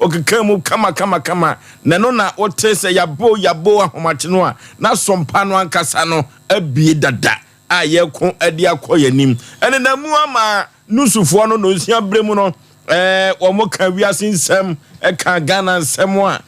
Ɔkeka mu kama kama kama, na ɛno na wote sɛ yabo yabo ahomakye no a, na sompa no ankasa no abie dada a yɛko de akɔ yɛn anim. Ɛnenam mu ama nusufoɔ no nonsia berɛ mu no, wɔn ka wiase nsɛm, ɛka Ghana nsɛm a,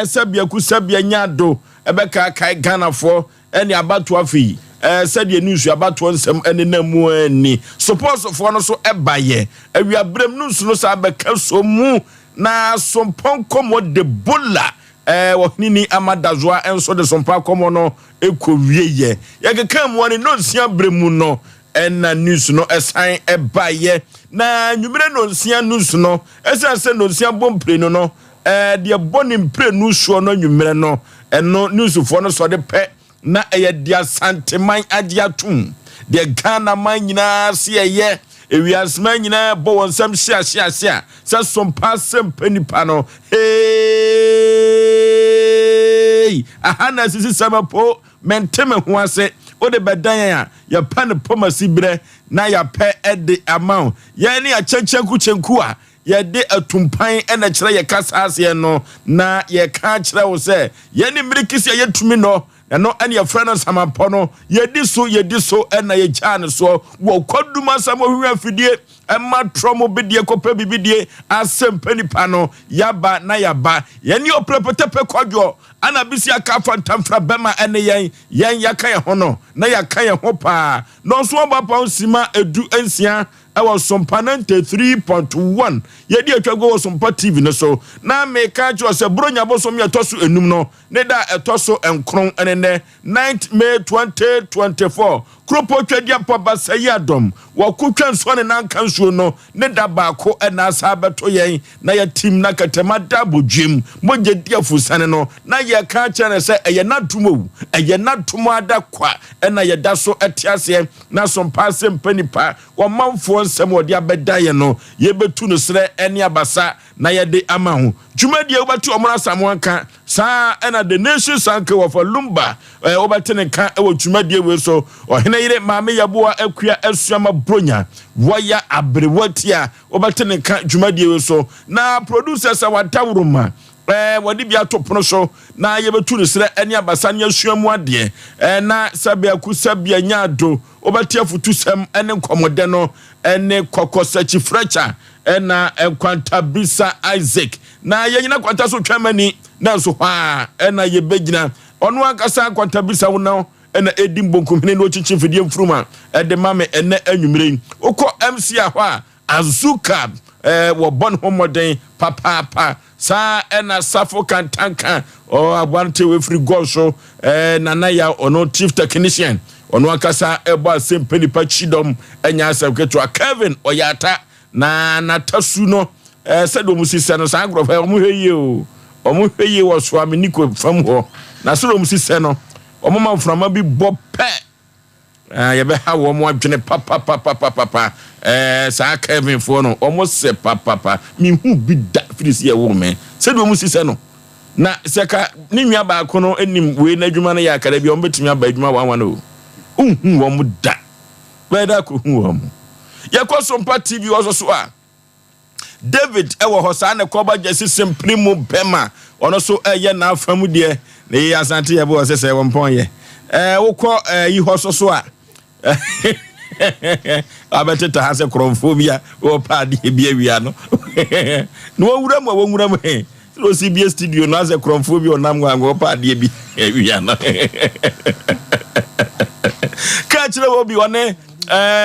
sɛbea ku sɛbea nya do, ɛbɛkaakae Ghanafoɔ ɛne abatoɔ afei, sɛdeɛ nusu abatoɔ nsɛm ɛnenam mu ani. Sopɔsofoɔ no so ɛbayɛ awiaberɛm nusu no saa bɛka so mu na sompɔn kɔmɔ de bola wɔhenini amadazoa nso de sompa kɔmɔ no ɛkɔ wieyɛ. Yɛkeka mu ne nonsia berɛ mu no ɛna news no ɛsan ɛbayɛ, na nwumere nonsia news no ɛsiane sɛ nonsia bɔ mprenu no, deɛ bɔ ne mprenu soɔ no nwumere no, ɛno newsfoɔ no sɔde pɛ na ɛyɛ deɛ Asanteman agye atom, deɛ Ghana man nyinaa se ɛyɛ ewiaseman nyinaa bɔ wɔn nsam hyeahyeahyea sɛ sompa asɛmpa nipa no. Hey! Aha na asisi sɛm po mente me ho ase. Wode bɛdan yɛn a yɛpɛ no pɔmasi berɛ na yɛapɛ ɛde ama wo. Yɛn ne akyɛnkyɛnku kyɛnku a yɛde atumpan ɛna kyerɛ yɛ kasa aseɛ no, na yɛka kyerɛ wo sɛ yɛn ne mmirikisi a yɛtumi no ɛno ɛne yɛfrɛ no nsamanpɔ no, yɛdi so yɛdi so ɛna yɛgyaa no soɔ wɔ kwadum asɛm ɔhwehwɛ afidie ɛma trɔ mo bidie kɔpɛ bibidie asɛmpa nipa no yaba na yaba. Yɛne ɔprɛpɛtɛpɛ kɔdwoɔ ana bisi aka afa ntamfra bɛma ɛne yɛn yɛaka yɛn ho no na yɛaka yɛn ho paa na ɔnso ɔba pa nsima 16 ɛwɔ Sompa 93.1. Yɛdi atwa go wɔ Sompa TV no so, na meka kyerɛ sɛ Buronya bosom yɛ ɛtɔ so 5 no ne da ɛtɔ so 9 ɛne nɛ 9 May 2024. Kuropɔ twadi apɔ basa yi adɔm wɔko twa nsuo ne nanka nsuo no ne da baako ɛna asa bɛto yɛn na yɛtim na kɛtɛma da abɔdwiem mogya di afusane no, na yɛka kyerɛ no sɛ ɛyɛ n'adom o, ɛyɛ n'adom ada kwa ɛna yɛda so ɛte aseɛ. Na sompa asɛmpa nipa wɔmanfoɔ nsɛm wɔde abɛda yɛn no, yɛbɛtu no serɛ ɛne abasa na yɛde ama ho dwumadie. Wobɛte ɔmo asamoa nka saa ɛna the nation sanke wɔfa lumba wobɛte ne nka ɛwɔ dwumadie wei so. Ɔhene yere maame yɛboa akua asuama bronya wɔyɛ aberewa ti a wobɛte ne nka dwumadie wei so. Na producers a wadaworoma wɔde bi ato pono so na yɛbɛtu no serɛ ɛne abasa ne asua mu adeɛ, na sɛbea ku sɛbea nya ado wobɛte afutusɛm ɛne nkɔmmɔdɛ no ɛne kɔkɔsakyi frɛkya ɛna nkwantabisa Isaac na yɛnyina kwanta so twɛn mani na nso hɔ a ɛna yɛbɛgyina ɔno ankasa nkwantabisa wo no ɛna ɛdi mbonkumhene na ɔkyikyi mfidie mfurum a ɛde ma me ɛnɛ anwummerɛ yi. Wokɔ MC a hɔ a Azuka wɔbɔ ne ho mmɔden papaapa saa ɛna Safo Kantanka ɔ aberante wefiri gɔl so, Nana ya ɔno chief technician ɔno ankasa ɛbɔ asɛmpa nipa kyidɔm ɛnya asɛm ketewa. Kevin ɔyɛ ata na n'atasu no sɛdeɛ ɔmo sisɛ no saa nkurɔfoɔ ɔmo hwɛ yie o, ɔmo hwɛ yie wɔ so ameniko fam hɔ na sɛdeɛ ɔmo sisɛ no ɔmo ma mframa bi bɔ pɛ, yɛbɛha wɔn adwene papapapapapa. Saa Kevin foɔ no ɔmo sɛ papapa mihu bi da firi si ɛwɔ mɛ sɛdeɛ ɔmo sisɛ no na sɛ ka ne nua baako no anim wei n'adwuma no yɛ akara bi a ɔmo bɛtumi aba adwuma wanwa no o nhu wɔn da bɛyɛ dɛ akɔhu wɔn. Yɛkɔ Sompa TV wɔ so so a David ɛwɔ hɔ saa ne kɔba gyesi sempere mu bɛma ɔno so ɛyɛ n'afa mu deɛ na yɛ Asante yɛ bɔ sɛ wɔn pɔn yɛ wokɔ yi hɔ so so a abɛteta ha sɛ korɔmfoɔ bi a wɔpɛ adeɛ bi awia no na wɔwura mu a wɔwura mu he sɛ ɔsi bie studio no asɛ korɔmfoɔ bi ɔnam hɔ a wɔpɛ adeɛ bi awia no ka kyerɛ wɔ bi ɔne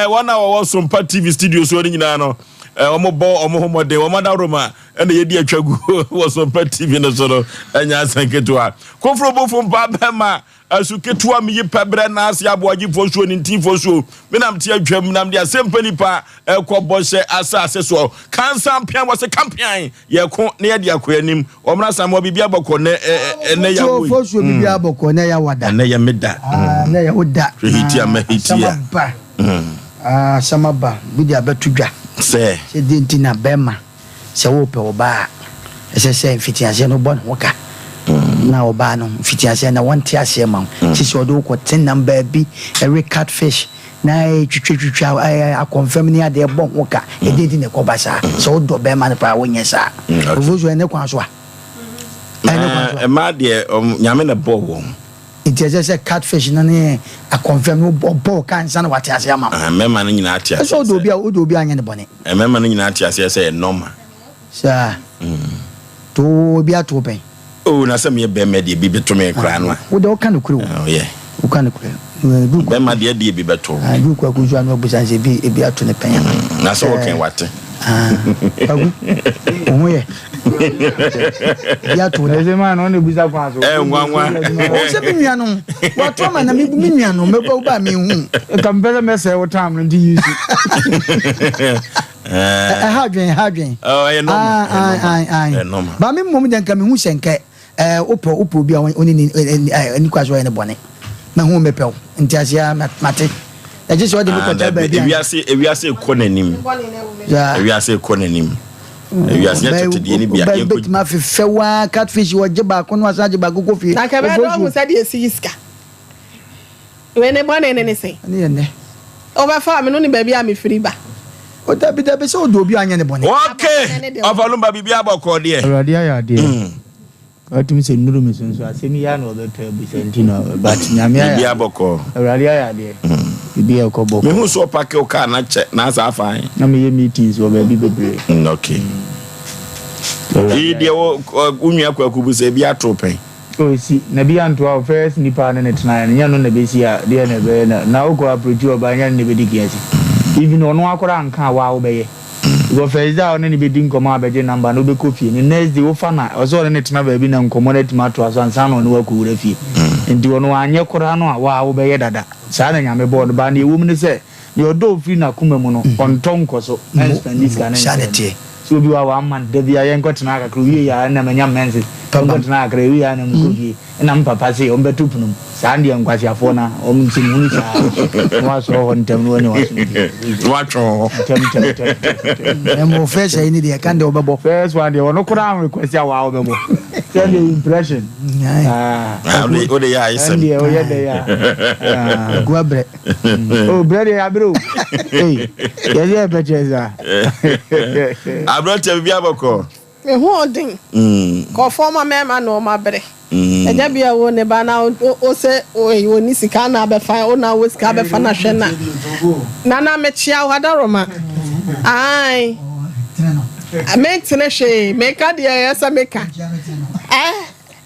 wɔn a wɔwɔ Sompa TV studio so no nyinaa no, wɔn bɔ wɔn ho mmɔden wɔn adaworoma ɛna yɛdi atwa gu wɔ Sompa TV no so no ɛnyɛ asɛn ketewa. Koforo bofo mpa bɛma asu ketewa mi yi pɛ brɛ n'ase aboagyefoɔ nsuo ne ntinfoɔ nsuo menam te atwam nam de asɛmpa nipa ɛkɔ bɔhyɛ asase soɔ kansa mpea wɔ se kampean yɛko na yɛde akɔ anim ɔmra samoa biribi abɔkɔ nɛ ɛnɛ yɛ wo fosuo biribi abɔkɔ nɛ yɛ wada. Ɛnɛ yɛ meda. Nɛ yɛ wo da. Hwɛ hiti a mɛhiti a. Asɛm aba, asɛm aba bi de abɛto dwa sɛ sɛ di nti na bɛrima sɛ wopɛ ɔbaa a ɛsɛ sɛ mfitiaseɛ no bɔ ne ho ka na ɔbaa no mfitiaseɛ na wɔnte aseɛ ma wo sisi ɔde wokɔ tenam baabi ɛwe catfish. Na twitwatwitwa akɔnfam ne adeɛ bɔ ho ka. Ɛdeɛ nti na ɛkɔba saa? Sɛ wodɔ bɛrima no paa, wonyɛ saa. Ofosu, ɛne kwan so a, ɛne kwan so a. Mmaa deɛ, Nyame na bɔɔ wɔn. Nti ɛsɛ sɛ catfish no ne akɔnfam no ɔbɔ ka nsa na wate ase ama wo. Mmarima no nyinaa te ɛsɛ aseɛ wode obi sɛ a wode obi anyɛ ne bɔne. Mmarima no nyinaa te aseɛ sɛ ɛyɛ normal. Saa to obi ato wo pɛn. Oh, na sɛ meyɛ bɛrima deɛ, bi bɛto me koraa no a. Wode woka nokorɛ o. Oh, yeah. Woka nokorɛ. Bɛrima deɛ bi bɛto wo. Bi kwaku nso ano abusa sɛ ebi ato ne pɛn a. Na sɛ wɔkɛn wate. Kwaku, wo ho yɛ bi ato wo da. Ɛsɛ maa na ɔna ebusa kwan so. Ɛ nwanwa. O sɛ me nua no wato ama na me nua no mɛba wo ba me hu. Nka mpɛ sɛ mɛsɛe wo time no nti yi su. Ɛha adwen, ɛha adwen. Ɛyɛ normal. Ɛyɛ normal. Ba me mmom deɛ, nka mehu sɛ nkɛ wopɛ obi a ɔne ne ani kwa so ɔyɛ ne bɔne na hu mepɛ wo nti aseɛ mate ɛgye sɛ ɔde me kɔtɛ baabi a. Ewiase, ewiase kɔ n'anim. Ewiase kɔ n'anim. Ewiase nyɛ tete deɛ ni bia. Bɛɛ bɛtumi afefɛ waa catfish, wɔgye baako no asan gye baako kɔ fie. Na kɛbɛ dɛ ɔhu sɛ deɛ esi yi sika wei ne bɔne ne sɛn. Ɛne yɛ nnɛ. Wobɛfa me no ne baabi a mefiri ba. O dabi dabi, sɛ wode obi a anyɛ ne bɔne. Okay, ɔfa biribi abɔkɔ deɛ. Awurade ayɛ adeɛ. Watumi sɛ nnuru mi so nso asɛm yi ara na ɔbɛpɛ abusa nti no, but Nyame ayɛ biribi adeɛ. Abɔkɔ. Awurade ayɛ adeɛ. Biribi a ɛkɔ bɔkɔ. Mehu so ɔpark wo kaa na kyɛ na asa afa he. Na meyɛ meetings wɔ baabi bebree. Okay. Iyi deɛ wo wo nua Kwaku bu sɛ ebi ato pɛn. O esi na bi antoa wo first nipa ne ne tenaeɛ no, nyɛ no na ɛbɛsi a deɛ na ɛbɛyɛ na wokɔ approach ɔbaa, nyɛ no na ɛbɛdi kan asi. Even ɔno akora anka a waa wobɛyɛ. Because first day a ɔne ne bɛdi nkɔmmɔ a bɛgye number no, wobɛkɔ fie no, next day wofa na ɔsɛ ɔne ne tena baabi na nkɔmmɔ no atumi atoa so ansa na ɔne wakɔwura fie. Nti ɔno anyɛ koraa no a, waa wobɛyɛ dada. Saa na Nyame bɔɔ no. But deɛ ɛwɔ mu ne sɛ, deɛ ɔdɔ ofiri n'akoma mu no, ɔntɔ nkɔ so ɛnspend sika no Saa na nsɛe no. ɛteɛ. Sɛ obi wɔ a one month da bi a yɛnkɔtena kakra, owie yɛ a ɛna manya menses, yɛnkɔtena kakra, owie a ɛna mekɔ fie, ɛna me papa se ɔmbɛto pono mu. Saa deɛ nkwaseafoɔ no a wɔn nti muhunu saa na wasɔre hɔ ntɛm na wanya wasomdwie. Na watwɛn hɔ. Ntɛm ntɛm ntɛm ntɛm. Ɛmɔ first ayi ni deɛ ɛka deɛ ɔbɛbɔ. First one deɛ, ɔno koraa ho request a waa wobɛbɔ. Sɛ deɛ impression. Ah, wode yɛ ayesɛm. Ɛndeɛ woyɛ dɛ yɛ a. Agu abrɛ. O brɛ deɛ yɛabrɛ o. Ei, yɛsɛ yɛpɛ kyerɛ saa. Aberɛkyɛ, biribi abɔkɔ. Me ho ɔden. Kɔfoɔ ma mmarima na ɔma brɛ. Ɛgya bi a wo ne ba na wo sɛ ɔni sika na abɛfa wo na wo sika abɛfa na hwɛ na nana mekyia wo adaroma. Ae. Mentene hwee, meka deɛ ɛyɛ sɛ meka.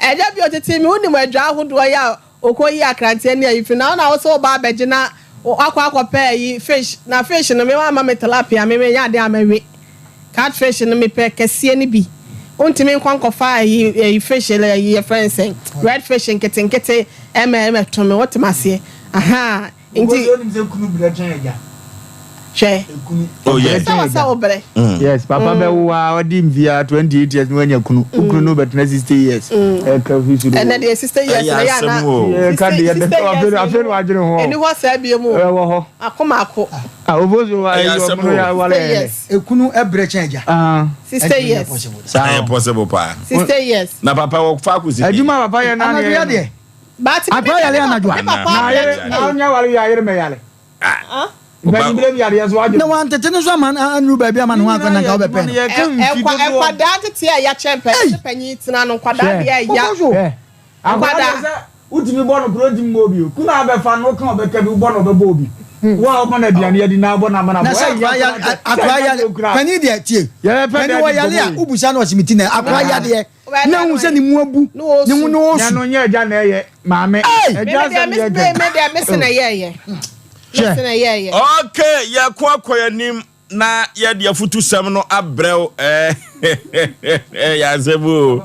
Ɛgya bi ɔtete me, wonim adwa ahodoɔ yi a okɔ yi akranteɛ ne ayi fi na ɔna wo sɛ ɔba abɛgye na akɔ akɔpɛ ayi fish, na fish no me wa ama me tilapia, me nya adeɛ a mɛwe catfish no, mepɛ kɛseɛ no bi. Wontumi nkɔ nkɔfa ayi fish ayi yɛfrɛ no sɛn, red fish nketenkete ɛmɛ to me, wotem aseɛ aha nti. Onim sɛ kunu brɛ kyɛn agya. Hwɛ. Oh yeah. Sɛ wɔ sɛ wo brɛ. Yes, papa bɛwo a ɔde mfia 28 years na wanya kunu. Wo kunu no bɛtena 60 years. Ɛka fi soro. Ɛnɛ deɛ 60 years na Ɛyɛ yɛ ana asɛm o. Ɛka deɛ 60 years afei na wadwene ho. Ɛni hɔ saa bie mu. Ɛwɔ hɔ. Mako mako. Ah, obo so wa Ɛyɛ ɛyɛ asɛm ɔmo no o. yɛ awale 60 yɛ. years. Ekunu ɛbrɛ kyɛn agya. Ah. 60 years. Ɛyɛ possible paa. 60 years. Na papa wɔ fa akosi. Adwuma papa yɛ na Anadwo yɛ. yadeɛ. Baati Akora yare anadwo a. Ne papa Na ayere na ɔnyɛ wale yɛ ayere mɛ yale. Ah. Mpanyin bere bi yadeɛ so adwene. Na wantete ne so ama anuru baabi ama ne ho akɔ na nka wobɛpɛ no. Yɛka mfi dodoɔ. Nkwadaa tete a yɛakyɛ mpɛ panyin tena no, nkwadaa deɛ ɛya. Wokɔ so. Hwɛ. Akwadaa deɛ sɛ wotumi bɔ no koro, ntumi bɔ obi o. Kunu a abɛfa no, woka ɔbɛka bi, wobɔ no ɔbɛbɔ obi. Wo a woma no aduane adi na abɔ no ama no Na abɔ. sɛ akora ya akora ya panyin deɛ tie. Yɛbɛpɛ Panyin dɛ wɔ yale a wobusa na ɔsi mi ti na akora yadeɛ na ehu sɛ ne mu abu ne ho na Nyɛ ɔsu. no nyɛ agya na ɛyɛ maame. Ei! Agya asɛm yɛ Me gɛ. deɛ, me se na ɛyɛɛyɛ. Me se na ɛyɛɛyɛ. Okay, yɛko akɔ yɛn anim na yɛde afutusɛm no abrɛw. Ɛɛ, yɛ asɛm o.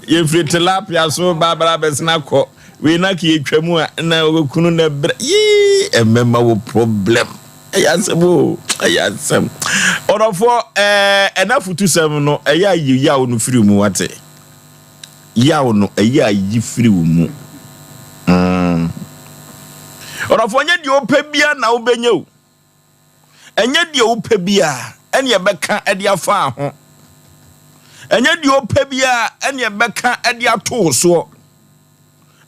Yɛfiri tilapia so baabara bɛsena kɔ wei na ka yɛtwa mu a na wɔkunu na brɛ yii ɛmɛma wo problem. Ɛyɛ asɛm o, ɛyɛ asɛm. Ɔdɔfoɔ, ɛɛ, ɛna afutusɛm no ɛyɛ ayi yaw no firi mu, wate? Yaw no ɛyɛ ayi firi wo mu. Ɔdɔfoɔ, nyɛ deɛ wopɛ bia na wobɛnya o. Ɛnyɛ deɛ wopɛ bia ɛne ɛbɛka ɛde afa ho. Ɛnyɛ deɛ wopɛ bia ɛne ɛbɛka ɛde ato wo soɔ.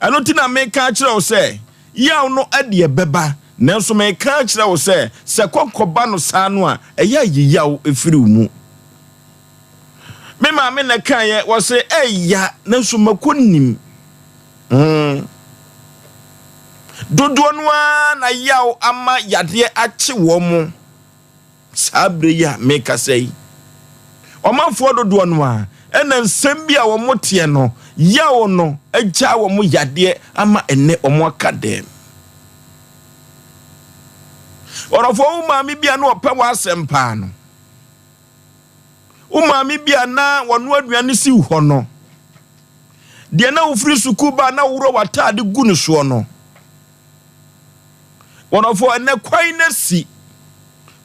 Ɛno nti na meka akyerɛ wo sɛ yaw no ɛde ɛbɛba. Nanso meka akyerɛ wo sɛ, sɛ kɔkɔba no saa no a, ɛyɛ a yi yaw firi wo mu. Me maame na ɛkaeɛ, wɔse ɛya, nanso mako nim. Hmm. Dodoɔ no ara na yaw ama yadeɛ akye wɔn mo. Saa berɛ yi a merekasa yi, ɔmanfoɔ dodoɔ no ara ɛna nsɛm bi a wɔn teɛ no, yaw no agyaa wɔn yadeɛ ama ɛnnɛ wɔn aka dɛm. Ɔdɔfoɔ, wo maame bi a na ɔpɛ w'asɛm paa no, wo maame bi a na wɔnoa aduane si hɔ no, deɛ na wofiri sukuu ba na worɔ w'ataade gu no soɔ no, Wɔdɔfoɔ, ɛnɛ kwan no asi.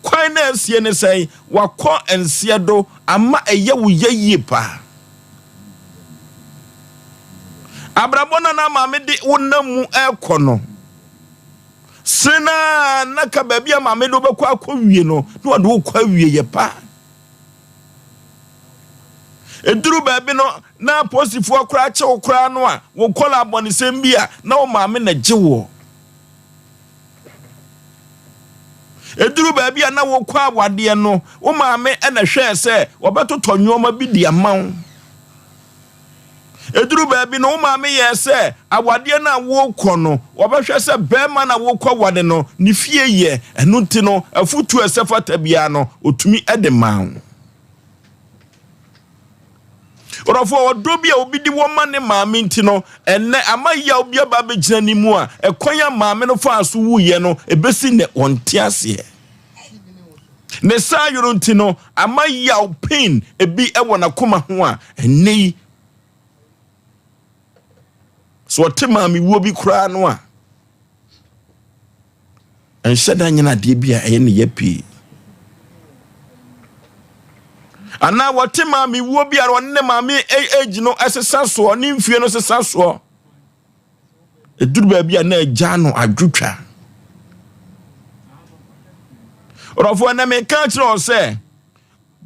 Kwan no asie ne sɛn? Wakɔ nseɛ do ama ɛyɛ wo yɛ yie paa. Abrabɔ no a na maame de wo nam mu ɛrekɔ no, sene no a na ka baabi a maame de wobɛkɔ akɔwie no, na ɔde wo kɔ awie yɛ paa. Ɛduru baabi no, na apolisifoɔ koraa kye wo koraa no a, wo kɔla abɔnesɛm bi a, na wo maame na gye woɔ. Ɛduru baabi a na wokɔ awadeɛ no, wo maame na hwɛɛ sɛ wɔbɛtotɔ nneɛma bi de ama wo. Ɛduru baabi no, wo maame yɛɛ sɛ awadeɛ no a wokɔ no, wɔbɛhwɛ sɛ bɛrima no a wokɔ wade no, ne fie yɛ. Ɛno nti no, afotuo a ɛsɛ fata biara no, ɔtumi de maa wo. Ɔdɔfoɔ, ɔdɔ bi a obi de wɔ ma ne maame nti no, ɛnnɛ ama yaw bi aba abɛgyina ne mu a, ɛkwan a maame no faa so wuiɛ no, ɛbɛsi nnɛ ɔnte aseɛ. Ne saa yoro nti no, ama yaw pain ebi wɔ n'akoma ho a, ɛnnɛ yi, sɛ ɔte maame wuo bi koraa no a, Ɛnhyɛ da nyɛ adeɛ bi a ɛyɛ ne ya pii. Anaa wɔte maame wuo bi a ɔne ne maame age no sesa soɔ, ne mfie no sesa soɔ. Ɛduru baabi a na agya no adwotwa. Ɔdɔfoɔ, ɛnɛ meka kyerɛ wo sɛ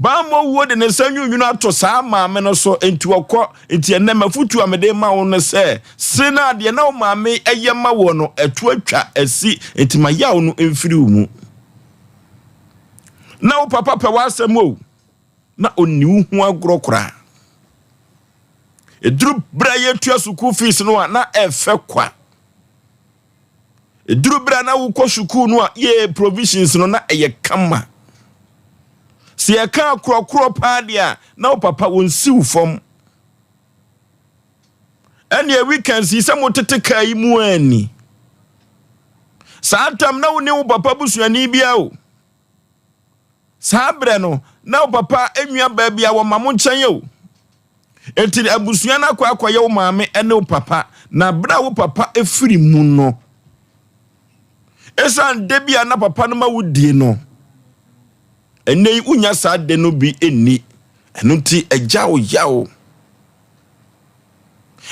Bammɔ wuo de ne nsa nwunwunu ato saa maame no so, enti ɔkɔ. Enti ɛnnɛ, m'afotuo a mede rema wo ne sɛ, sere no a deɛ na wo maame yɛ ma woɔ no, ɛto atwa asi, enti ma yaw no mfiri wo mu. Na wo papa pɛ w'asɛm o, na ɔnni wo ho agorɔ koraa. Ɛduru berɛ a yɛtua sukuu fees no a, na ɛfɛ kwa. Ɛduru berɛ a na wokɔ sukuu no a, yee provisions no na ɛyɛ kama. Sɛ yɛka akorɔkorɔ paa deɛ a, na wo papa wɔnsiw fam. Ɛnneɛ weekends yi sɛ motete kaa yi mu ani. Saa tam na wo ne wo papa busuani biara o. Saa berɛ no, na wo papa nua baa bi a wɔma mo nkyɛn o. Enti abusua no akɔ akɔyɛ wo maame ne wo papa, na berɛ a wo papa firi mu no, ɛsiane da bi a na papa no ma wodie no, ɛnnɛ yi wonya saa de no bi nni. Ɛno nti agya wo yaw.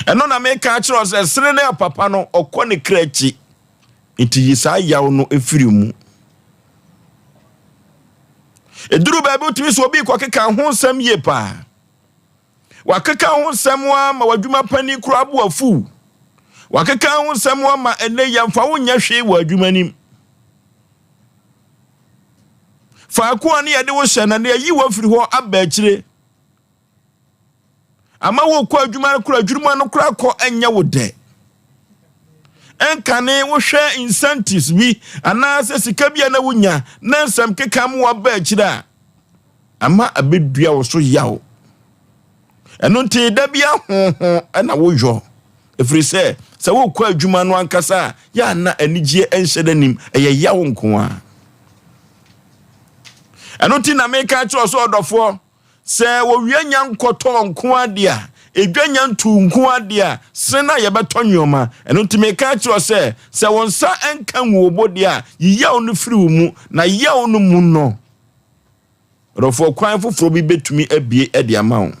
Ɛno na meka akyerɛ wo sɛ sene ne papa no ɔkɔ ne kra akyi. Nti yi saa yaw no firi mu. Ɛduru baabi wotumi sɛ obi kɔkeka ho nsɛm yie paa. Wakeka ho nsɛm ara ma w'adwuma panin koraa bo afuw. Wakeka ho nsɛm ara ma ɛnnɛ yɛmfa wo nyɛ hwee wɔ adwuma nim. Faako a ne yɛde wo hyɛ na ne ayi wo afiri hɔ aba akyire. Ama wokɔ adwuma no koraa adwuma no koraa kɔ nyɛ wo dɛ. Ɛnkane wohwɛ incentives bi anaasɛ sika bi a na wonya na nsɛm keka ma waba akyire a, ama abɛdua wo so yaw. Ɛno nti da bi ahoho na woyɔ. Ɛfiri sɛ sɛ wokɔ adwuma no ankasa a, yɛ a na anigyeɛ nhyɛ da nim, ɛyɛ yaw nko ara. Ɛno nti na meka kyerɛ sɛ ɔdɔfoɔ, sɛ wɔwia nya nkɔtɔɔ nko adeɛ a, edwa nya ntuu nko adeɛ a, sene na yɛbɛtɔ nneɛma. Ɛno nti meka kyerɛ sɛ, sɛ wo nsa nka ngu wo bo deɛ a, yi yaw no firi wo mu, na yaw no mu no, Ɔdɔfoɔ, kwan foforɔ bi bɛtumi abue de ama wo.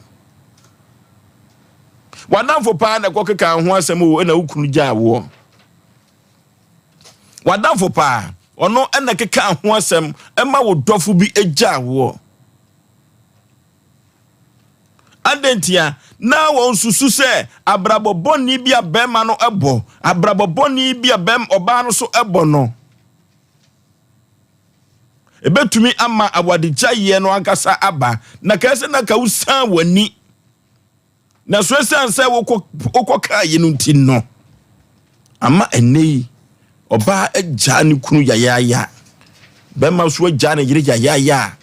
W'adamfo paa na ɛkɔkeka ho asɛm o, ɛna wo kunu gyaa woɔ. W'adamfo paa, ɔno ɛna keka ho asɛm ɛma wo dɔfo bi gyaa woɔ. Adɛn ntia? Na wɔn susu sɛ abrabɔ bɔne bi a bɛrima no bɔ, abrabɔ bɔne bi a bɛrima ɔbaa no so bɔ no. Ɛbɛtumi ama awadegyaeɛ no ankasa aba, na kae sɛ na ka wosan w'ani. Na so ɛsiane sɛ wokɔ wokɔkaeɛ no nti no, ama ɛnnɛ yi ɔbaa agyaa ne kunu yayaaya, bɛrima nso agyaa ne yere yayaaya a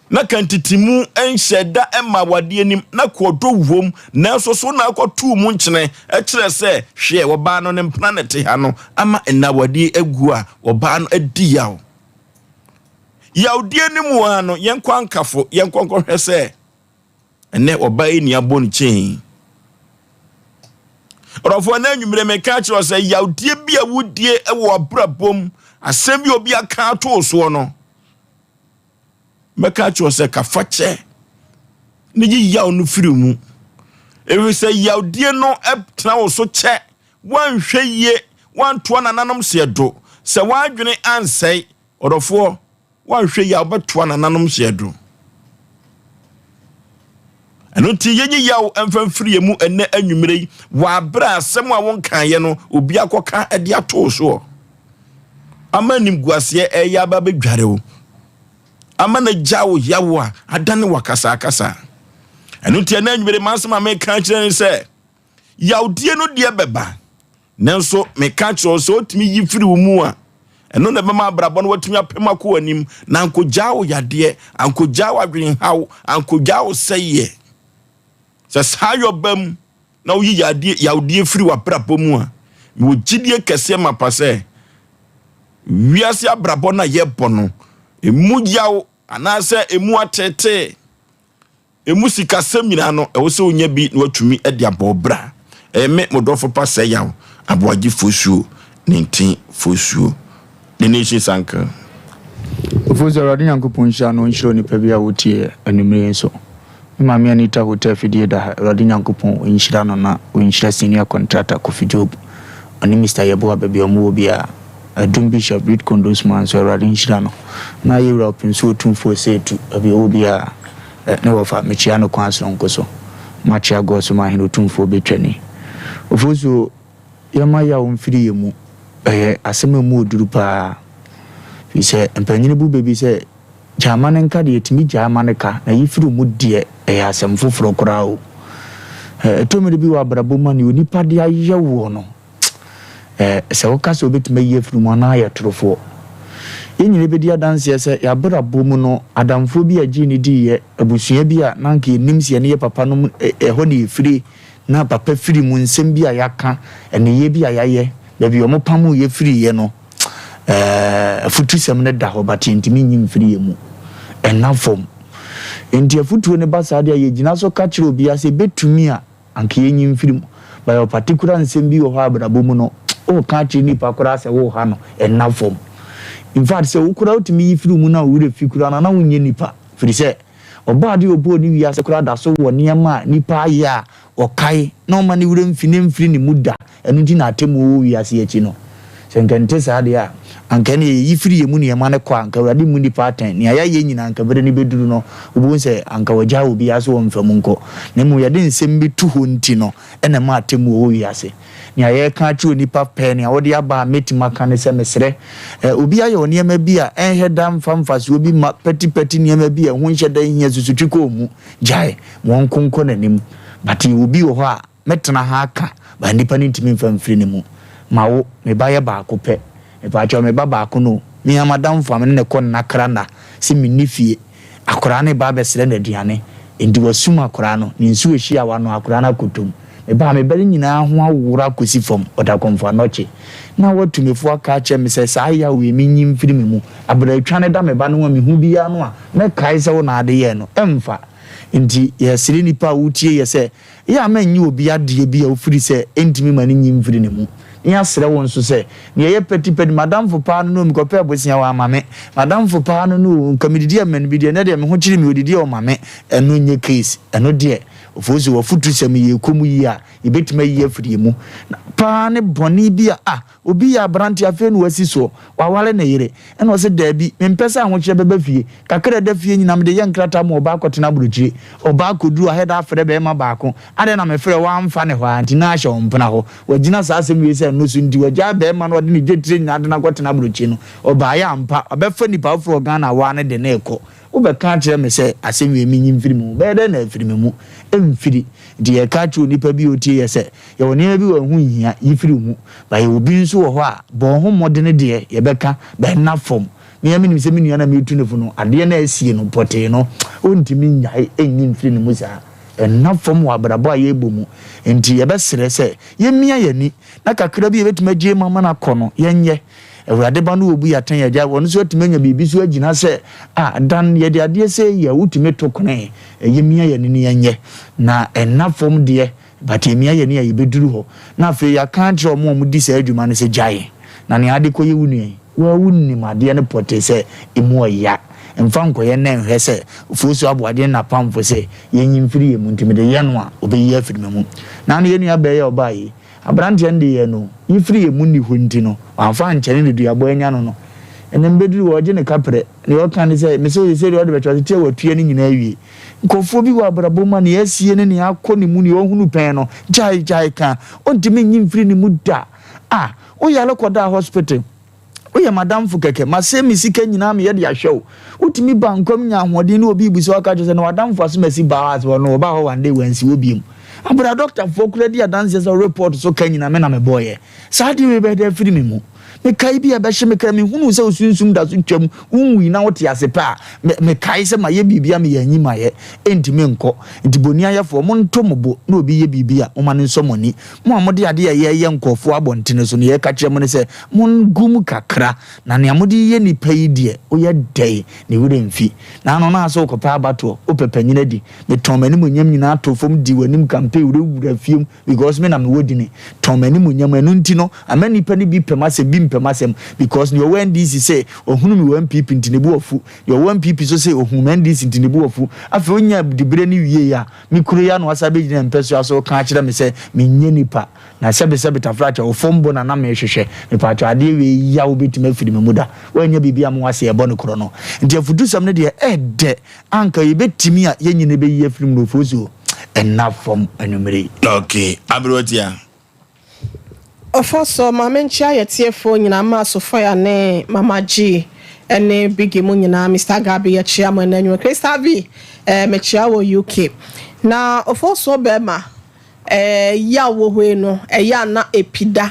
na ka ntetemu nhyɛ da ma awadeɛ nim na kɔɔdɔ wom, nanso so na akɔtoo mu nkyene kyerɛ sɛ hwɛ ɔbaa no ne mpena na ɛte ha no ama ɛnna awadeɛ agu a ɔbaa no adi yaw. Yawdeɛ no mu ara no yɛnkɔ ankafo yɛnkɔ nkɔhwɛ sɛ Ɛnɛ ɔbaa yi nea abɔ ne kyɛn. Ɔdɔfoɔ ɛnɛ anwummerɛ meka akyerɛ sɛ yawdeɛ bi a wodie wɔ abrabɔ mu, asɛm bi a obi aka ato wo soɔ no, mɛka akyerɛ sɛ ka fa kyɛ ne yi yaw no firi mu. Ɛfiri sɛ yawdie no tena wo so kyɛ, woanhwɛ yie, woantoa nananom seɛ do, sɛ woadwene ansɛe, ɔdɔfoɔ, Woanhwɛ yie a, wobɛtoa nananom hyeɛ do. Ɛno nti, yɛnyi yaw mfa mfiri yɛn mu ɛnnɛ anwummerɛ yi wɔ aberɛ a asɛm a wonkaeɛ no obi akɔka de ato wo soɔ ama animguaseɛ ɛreyɛ aba abɛdware wo ama no agya wo yaw a adane wakasakasa. Ɛno nti ɛnnɛ anwummerɛ m'asɛm a meka akyerɛ ne sɛ yawdie no deɛ bɛba. Nanso meka kyerɛ wo sɛ wotumi yi firi wo mu a, ɛno na ɛbɛma abrabɔ no watumi apem akɔ w'anim, na ankogyaa wo yadeɛ, ankogyaa wo adwenhaw, ankogyaa wo sɛeɛ. Sɛ saa yɔ ba mu na woyi yadeɛ yawdeɛ firi w'abrabɔ mu a, mewɔ gyidie kɛseɛ mapa sɛ wiase abrabɔ no a yɛbɔ no, emu yaw anaasɛ emu ateetee Emu sikasɛm nyinaa no, ɛwɔ sɛ wonya bi na woatumi de abɔ wo bra. Ɛyɛ me, mo dɔfo pa Sɛyaw, Aboagye Fosuo, Nintin Fosuo, The Nation's Uncle. Ofosu, Awurade Nyankopɔn nhyira no ɔnhyira onipa biara a ɔtie anwummere yi nso. Me maame Anita Hotel afidie da ha, Awurade Nyankopɔn ɔnhyira no na ɔnhyira Senior Contractor Kofi Job ɔne Mister Yeboah baabi a ɔmo wɔ biara. Adum Bishop Reed Kondosma nso Awurade nhyira no na Yɛwura Ɔpemsuo Otumfoɔ Seetu baabi a ɔwɔ biara. Ne wɔfa, mekyea no kwan soronko so. Makyea God so m'ahene otumfoɔ betwani. Ofosuo, yɛmma yaw mfiri yɛn mu. Ɛyɛ asɛm a emu oduru paa. Firi sɛ mpanyini bu bɛ bi sɛ, gyaa ma no nka deɛ, yɛtumi gyaa ma no ka, na yi firi mu deɛ, ɛyɛ asɛm foforɔ koraa o. Ɛtɔ mmere bi wɔ abrabɔ mu a, nea onipa de ayɛ woɔ no, Sɛ woka sɛ wobɛtumi ayi afiri mu anaa ayɛ torofoɔ. Yɛn nyinaa bɛdi adanseɛ sɛ yɛn abrabɔ mu no, adamfoɔ bi a yɛgyee no diiɛ, abusua bi a na anka yɛnim sɛ yɛne yɛn papa nom ɛhɔ na yɛfire, na papa firi mu, nsɛm bi a yɛaka, nneyɛɛ bi a yɛayɛ, baabi a wɔpamoo yɛn firiiɛ no, afutusɛm no da hɔ but yɛntumi nyi mfiri yɛn mu. Ɛnna fam. Enti afutuo no ba saa deɛ a, yɛgyina so ka kyerɛ obiara sɛ ɛbɛtumi a, Anka yɛnyi mfiri mu. But yɛwɔ particular nsɛm bi wɔ hɔ a abrabɔ mu no, woka akyerɛ nipa koraa sɛ woreha no, ɛnna fam. In fact, sɛ wo koraa wotumi yi firi wo mu na wo werɛ fi koraa no a, na wonyɛ nipa. Firi sɛ, Ɔbɔadeɛ a ɔbɔɔ ne wiase koraa da so wɔ nneɛma a nipa ayɛ a ɔkae na ɔmma ne werɛ mfi na ɛmfiri ne mu da. Ɛno nti na atemmuo wɔ wiase yi akyi no. Sɛ anka ɛnte saa deɛ a, anka ɛnneɛ yɛyi firi yɛn mu nneɛma no kɔ a, anka Awurade mmu nnipa atɛn. Nea yɛayɛ nyinaa, anka berɛ no bɛduru no, wobɛhu sɛ anka wagyaa obiara sɛ ɔmfa mu nkɔ. Na mmom yɛde nsɛm bi to hɔ nti no na ɛma atemmuo wɔ wiase. Nea yɛreka akyerɛ onipa pɛɛ, nea wode aba a mɛtumi aka ne sɛ, mesrɛ, obi ayɛ wo nneɛma bi a ɛnhɛ da mfa mfasoɔ bi mma, pɛtipɛti nneɛma bi a ɛho nhyɛ da nhia, susutwi kɔ mu, gyae ma ɔnko nkɔ n'anim. But yɛwɔ obi wɔ hɔ a, Mɛtena ha aka, but nnipa no ntumi mfa mfiri ne mu. Mawo, me ba yɛ baako pɛ. Mepaakyɛw, me ba baako no o. Me ara m'adamfo a me ne no kɔ nnakra nna sɛ menni fie. Akwadaa no reba abɛsrɛ no aduane, enti wasum akwadaa no, ne nsuo rehyia wano, akwadaa no akɔtɔ mu. Mebaa, me ba no nyinaa ho aworɔ akɔsi fam, ɔda Kɔmfo Anɔkye. Na watu me fo aka akyerɛ me sɛ saa yaw yi, menyi mfiri me mu. Abrɛtwa no da me ba no ho a mehu biara no a, mɛkae sɛ wo na ade yɛɛ no. Ɛmfa. Enti yɛsrɛ nnipa a wotie yɛ sɛ, Eyɛ a mannye obi adeɛ bi a ɔfiri sɛ ɛntumi ma no nyi mfiri ne mu. Ne yɛasrɛ wo nso sɛ, deɛ ɛyɛ pɛtipɛti, m'adamfo paa no no o, mekɔpɛɛ bosea wamma me, m'adamfo paa no no o, nka medidi a mma no bi deɛ, ɛnnɛ deɛ me ho kyere me, ɔdidi a ɔma me, ɛno nyɛ case, ɛno deɛ. Ofosu w'afotusɛm yi yɛkɔ mu yie a, yɛbɛtumi ayi afiri yɛn mu paa ne bɔne bi a ah obi yɛ aberante afei na wasi soɔ, waware ne yere, ɛna ɔse daabi, mempɛ sɛ ahokyerɛ bɛba fie, kakra a ɛda fie nyinaa mede yɛ nkrataa ma ɔbaa kɔtena aburokyire, ɔbaa kɔduru ahɛda afrɛ barima baako, adɛn na mefrɛ wo woamfa ne hɔ ara nti na ahyɛ wo mpena hɔ, wagyina saa asɛm wei sɛ ɛno so nti wagyaa barima no ɔde ne dwetire nyinaa de no akɔtena aburokyire no, ɔbaeɛ ampa, wabɛfa nipa foforɔ wɔ Ghana awaa no de no rekɔ. Wobɛka akyerɛ me sɛ asɛm wei menyi mfiri me mu? Bɛyɛ dɛn na afiri me mu? Ɛmfiri. Nti yɛreka akyerɛ onipa bi a ɔtie yɛ sɛ, yɛwɔ nneɛma bi wɔ a ɛho nhia, yi firi wo mu. But yɛwɔ bi nso wɔ hɔ a, bɔ wo ho mmɔdene deɛ yɛbɛka, but nna fam. Me ara menim sɛ me nua no a meretu no fo no, adeɛ no a asie no pɔtee no, ɔntumi nnyae nnyi mfiri ne mu saa. Ɛnna fam wɔ abrabɔ a yɛrebɔ mu. Nti yɛbɛsrɛ sɛ yɛmmia yɛn ani, na kakra bi a yɛbɛtumi agye mu ama no akɔ no, yɛnyɛ. Awurade ba no obu yɛ atɛn agya ɔno nso atumi anya biribi so agyina sɛ a dan yɛde adeɛ sɛ yi a wotumi to kone ɛyɛ mia yɛne ne yɛnyɛ na ɛnna fam deɛ but ɛmia yɛne a yɛbɛduru hɔ na afei yɛaka akyerɛ ɔmo a ɔmo di saa adwuma no sɛ gyae na nea ade kɔyɛ wo nua yi waa wonim adeɛ no pɔtee sɛ ɛmu ɔya mfa nkɔyɛ na nhwɛ sɛ Ofosu Aboagye ne n'apamfo sɛ yɛnyi mfiri yɛn mu nti mede yɛ no a ɔbɛyi afiri me mu na ano yɛn nua bɛɛ yɛ ɔbaa yi Aberanteɛ no de yɛɛ no yi firi yɛn mu nni hɔ nti no, wamfa ankyɛ ne ne duabɔ anya no no. Ɛnɛ mbɛduru hɔ, ɔgye ne kaprɛ. Deɛ ɔka ne sɛ, Mese wo seesei deɛ ɔde bɛkyɛ, ɔse tia watua ne nyinaa awie. Nkurɔfoɔ bi wɔ abrabɔ mu a nea asie ne nea akɔ ne mu, nea ɔhunu pɛn no, gyae, gyae ka. Ɔntumi nyi mfiri ne mu da. Ah, woyare kɔdaa hospital. Woyɛ m'adamfo kɛkɛ. Masɛe me sika nyinaa meyɛ de ahwɛ wo. Wotumi ba nkwa mu nya ahoɔden ne obi rebisa wo aka kyerɛ sɛ na w'adamfo asomasi baa hɔ ase hɔ no ɔbaa hɔ one day wansi hɔ biom. Abere a dɔktafoɔ koraa di adanseɛ sɛ wo report so ka nyinaa me na mebɔeɛ. Saa adeɛ wei bɛyɛ dɛ afiri me mu. Mekae bi a ɛbɛhye me kra mehunuu sɛ wo sunsum da so twam wonwui na wote ase pɛ a me mekae sɛ mayɛ biribi a meyɛ anyi mayɛ ɛntumi nkɔ. Nti boniayɛfoɔ monto mo bo na obi yɛ biribi a momma no nsɔ mo ani. Mo a mode adeɛ a yɛreyɛ nkurɔfoɔ abɔntene so no yɛreka kyerɛ mo ne sɛ Mongu mu kakra, na nea mode reyɛ nnipa yi deɛ, woyɛ dɛn? Ne werɛ mfi. N'ano no ara sɛ wokɔpɛ abatoɔ, wopɛ panyin adi. Metɔn m'animuonyam nyinaa too fam dii w'anim campaign wurawura fie mu because me na mewɔ dini. Tɔn m'animuonyam, ɛno nti no, ama nnipa no bi pɛ m'asɛm, bi mpɛ m'asɛm because nea ɔwɔ NDC se ɔhunu me wɔ NPP nti ne bo afu, nea ɔwɔ NPP nso se ɔhuu me NDC nti ne bo afu. Afei ɔnya diberɛ no wiei a, me kuro yi ano asan abɛgyina mpasua so reka akyerɛ me sɛ menyɛ nipa. Na sɛbesɛbe tafrakyɛ, wo fam bo na na merehwehwɛ. Mepaakyɛw, adeɛ wei yaw bɛtumi afiri me mu da? Woannya biribi amma w'ase ɛbɔ no korɔ no. Nti afutusɛm no deɛ, ɛɛdɛ. Anka yɛbɛtumi a, yɛn nyina bɛyi afiri mu no Ofosuo, ɛnna fam anwummerɛ yi. Okay, aberewatia. Ɔfɔsɔ, ma menkyea yɛ tiefoɔ nyinaa, Mma Sofoya ne Mama G ne Biggie mo nyinaa, Mister Gabi yɛkyea mo ɛnɛ anwummerɛ, Crystal V eh, mekyea wɔ UK. Na Ofosuo bɛɛma, Yaw wɔ hɔ yi no, ɛyɛ a na epi da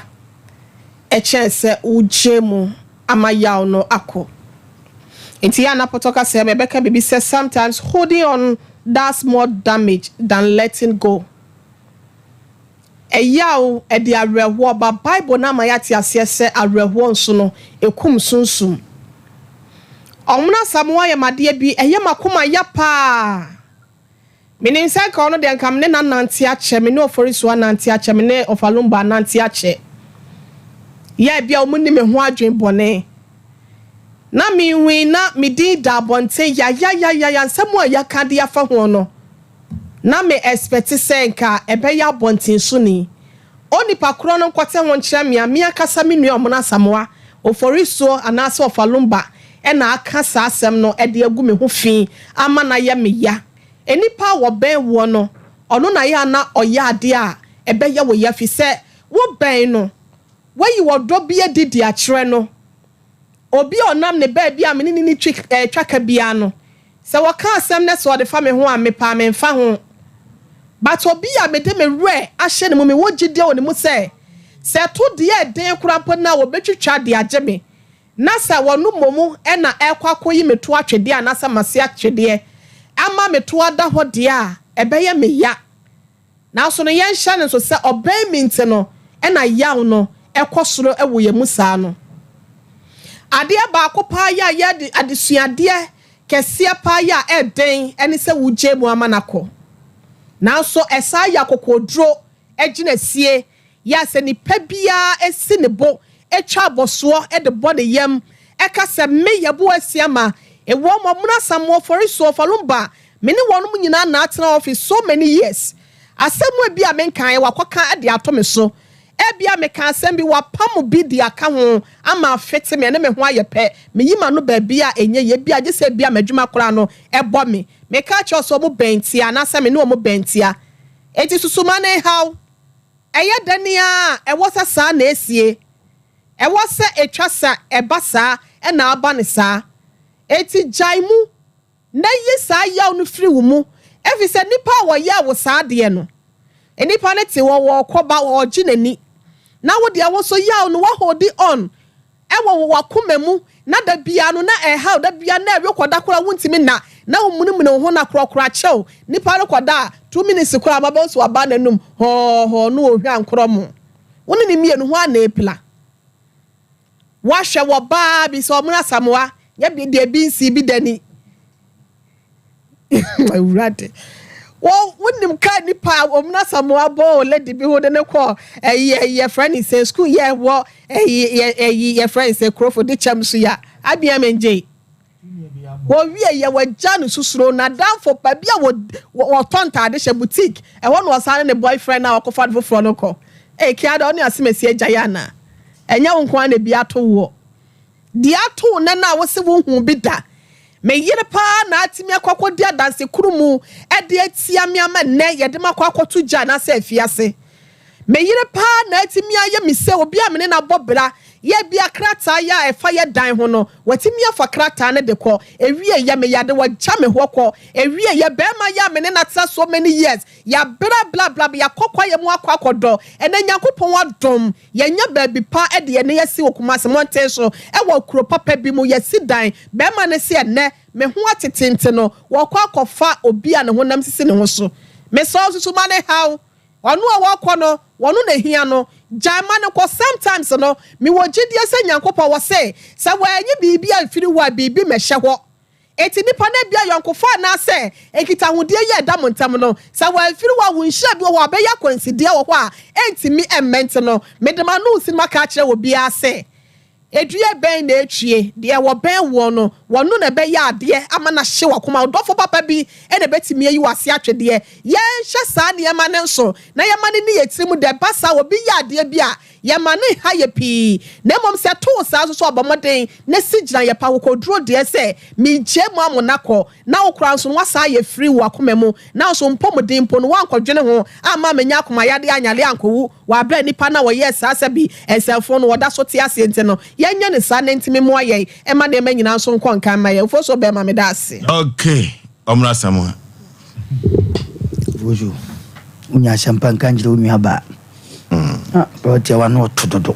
kyɛn sɛ wogyae mu ama yaw no akɔ. Enti yɛ a na pɔtɔ kasa mu yɛbɛka biribi sɛ sometimes holding on does more damage than letting go. Ɛyaw, ɛde awerɛhoɔ ba. Bible no ama yɛate aseɛ sɛ awerɛhoɔ nso no, ɛkum sunsum. Ɔmono Asamoah yɛ m'adeɛ bi, ɛyɛ m'akoma ya paa. Menim sɛ nka ɔno deɛ nka me ne no anante akyɛ, me ne Oforisuo anante akyɛ, me ne Ofalumba anante akyɛ. Yɛ ebia wɔn nni me ho adwene bɔne. Na menhui na me din da abɔnten yayayayaya nsɛm a yɛaka de afa ho no, na me expect sɛ nka ɛbɛyɛ abɔnten so ni. Onipa korɔ no nkɔte ho nkyerɛ me a, me ankasa me nua Omona Asamoah, Oforisuo anaasɛ Ofalumba na aka saa asɛm no de agu me ho fi ama no ayɛ me ya. Nnipa a wɔbɛn woɔ no, ɔno na ɛyɛ a na ɔyɛ adeɛ a ɛbɛyɛ wo ya firi sɛ wobɛn no, woayi ɔdɔ bi adi de akyerɛ no. Obi a ɔnam ne baabi a me ne no nni twi twaka biara no, sɛ wɔka asɛm na sɛ ɔde fa me ho a, mepɛ a memfa ho. But obi a mede me werɛ ahyɛ ne mu, mewɔ gyidie wɔ ne mu sɛ, sɛ ɛto deɛ ɛden koraa mpo no a, wɔbɛtwitwa de agye me. Na sɛ wɔno mmom na ɛrekɔ akɔyi me to atwedeɛ anaasɛ m'ase atwedeɛ ama me to ada hɔ deɛ a, ɛbɛyɛ me ya. Nanso no, yɛnhyɛ no nso sɛ ɔbɛn me nti no na yaw no kɔ soro wɔ yɛn mu saa no. Adeɛ baako paa yɛ a yɛ adesuadeɛ kɛseɛ paa yɛ a ɛden ne sɛ wogyae mu ama no akɔ. Nanso ɛsan yɛ akokoɔduro gyinasie Yɛ a sɛ nipa biara si ne bo twa abɔsoɔ de bɔ ne yam ka sɛ, Me, Yeboah Asiamah, ewɔ mo Amono Asamoah Oforisuo Falumba, Me ne wɔnom nyinaa na atena office so many years. Asɛm a ebia menkaeɛ, wakɔka de ato me so. Ebia meka asɛm bi, wapam bi de aka ho ama afete me, ɛne me ho ayɛ pɛ. Meyi m'ano baabi a ɛnyɛ yie, ebia gye sɛ ebia m'adwuma koraa no bɔ me. Meka kyerɛ wo sɛ wɔn bɛn tia anaasɛ me ne wɔn bɛn tia. Enti susu ma no nhaw. Ɛyɛ dɛn ara a, ɛwɔ sɛ saa na esie. Ɛwɔ sɛ etwa sɛ ɛba saa na aba no saa. Enti gyae mu na yi saa yaw no firi wo mu, efisɛ nnipa a wɔyɛɛ wo saa adeɛ no, nnipa no te hɔ, wɔrekɔ ba, wɔregye n'ani, na wo deɛ wo nso yaw no woaholdi on wɔ wo w'akoma mu, na da biara no na ɛrehaw, da biara na ɛrekɔ da koraa wontumi nna, na womunimuni wo ho na korɔkorɔ akyɛ wo, nipa no kɔda a, 2 minutes koraa ma bɛhu sɛ waba n'anum hɔɔhɔɔ na ɔhwa nkorɔmo. Wo ne ne mmienu ho a na ɛpila. Woahwɛ wɔ baa bi sɛ ɔmo Asamoa, nyɛ bi deɛ bi nsi bi dani. Awurade. Wɔ wonim kaa nipa a ɔmo Asamoa bɔ lady bi ho de ne kɔ ɛyi ɛyi yɛfrɛ ne sɛ school yɛ wɔ ɛyi yɛ ɛyi yɛfrɛ ne sɛ kurofo de kyɛm so ya abia me ngye. Wɔwie yɛ wɔagya no susuro n'adamfo baabi a wɔ wɔtɔ ntaade hyɛ boutique ɛhɔ na ɔsan ne ne boyfriend a ɔkɔfa no foforɔ no kɔ. Ee kia da ɔne asemesi agya yɛ ana? Ɛnyɛ wo nko ara na ebi ato woɔ. Deɛ ato wo nɛ no a wose wohu bi da. Me yere paa na atumi akɔ akɔdi adanse koro mu de atia me ama nnɛ yɛde me akɔ akɔto gya anaasɛ afiase. Me yere paa na atumi ayɛ me sɛ obi a me ne no abɔ bra yɛ bia krataa yɛ a ɛfa yɛ dan ho no, watumi afa krataa no de kɔ. Ewie yɛ me yade wagya me hɔ kɔ. Ewie yɛ bɛrima yɛ a me ne no atena so many years, yɛabra bla bla yɛakɔ kwaeɛ mu akɔ akɔdɔ. Ɛnɛ Nyankopɔn adom, yɛanya baabi pa de yɛn nan asi wɔ Kumasi mmɔnten so wɔ kuro papa bi mu. Yɛasi dan. Barima no se ɛnnɛ me ho atete nti no, wɔrekɔ akɔfa obi a ne honam sisi ne ho so. Mesrɛ wo susu ma no haw. Ɔno a wɔrekɔ no, wɔno na ehia no. Gyae ma no kɔ. Sometimes no, mewɔ gyidie sɛ Nyankopɔn wɔ se, sɛ wɔanyi biribi amfiri hɔ a, biribi mmɛhyɛ hɔ. Enti nnipa no ebia ayɔnkofa anaasɛ nkitahodie yi a ɛda mo ntam no, sɛ wɔamfiri hɔ a, wo nhyira bi wɔ hɔ a ɛbɛyɛ akwansideɛ wɔ hɔ a ɛntumi mmɛ nti no, mede m'ano resi no maka akyerɛ obiara sɛ, Dua bɛn na ɛretwie? Deɛ wɔbɛn woɔ no, wɔno na ɛbɛyɛ adeɛ ama no ahye w'akoma. Wo dɔfo papa bi na ɛbɛtumi ayi w'ase atwedeɛ. Yɛnhyɛ saa nneɛma no nso na yɛma no nni yɛn tirim dɛ. Ɛba saa a, obi yɛ adeɛ bi a, Yɛma no nha yɛ pii, na mmom sɛ ɛto wo saa nso so a, bɔ mmɔden na si gyinaeɛ pa. Akokoduro deɛ sɛ megyae mu amona kɔ, na wo koraa nso no woasan ayɛ firi wo akoma mu, na nso mpɔmuden mpo no woankɔdwene ho amma ammɛnya akomayadeɛ anyare ankɔwu wɔ aberɛ a nnipa no a wɔyɛɛ saa sɛbi nsɛmfoo no wɔda so te aseɛ nti no, yɛnyɛ no saa na ɛntumi mmoa yɛn mma nneɛma nyinaa nso nkɔ nkan mma yɛn. Mfosuo bɛɛma meda ase. Okay, ɔmmra Asamoah. Mfosuo, wonya asɛmpa nka nkyerɛ wo nua baa. Ah, ɔte wa no ɔto dodo.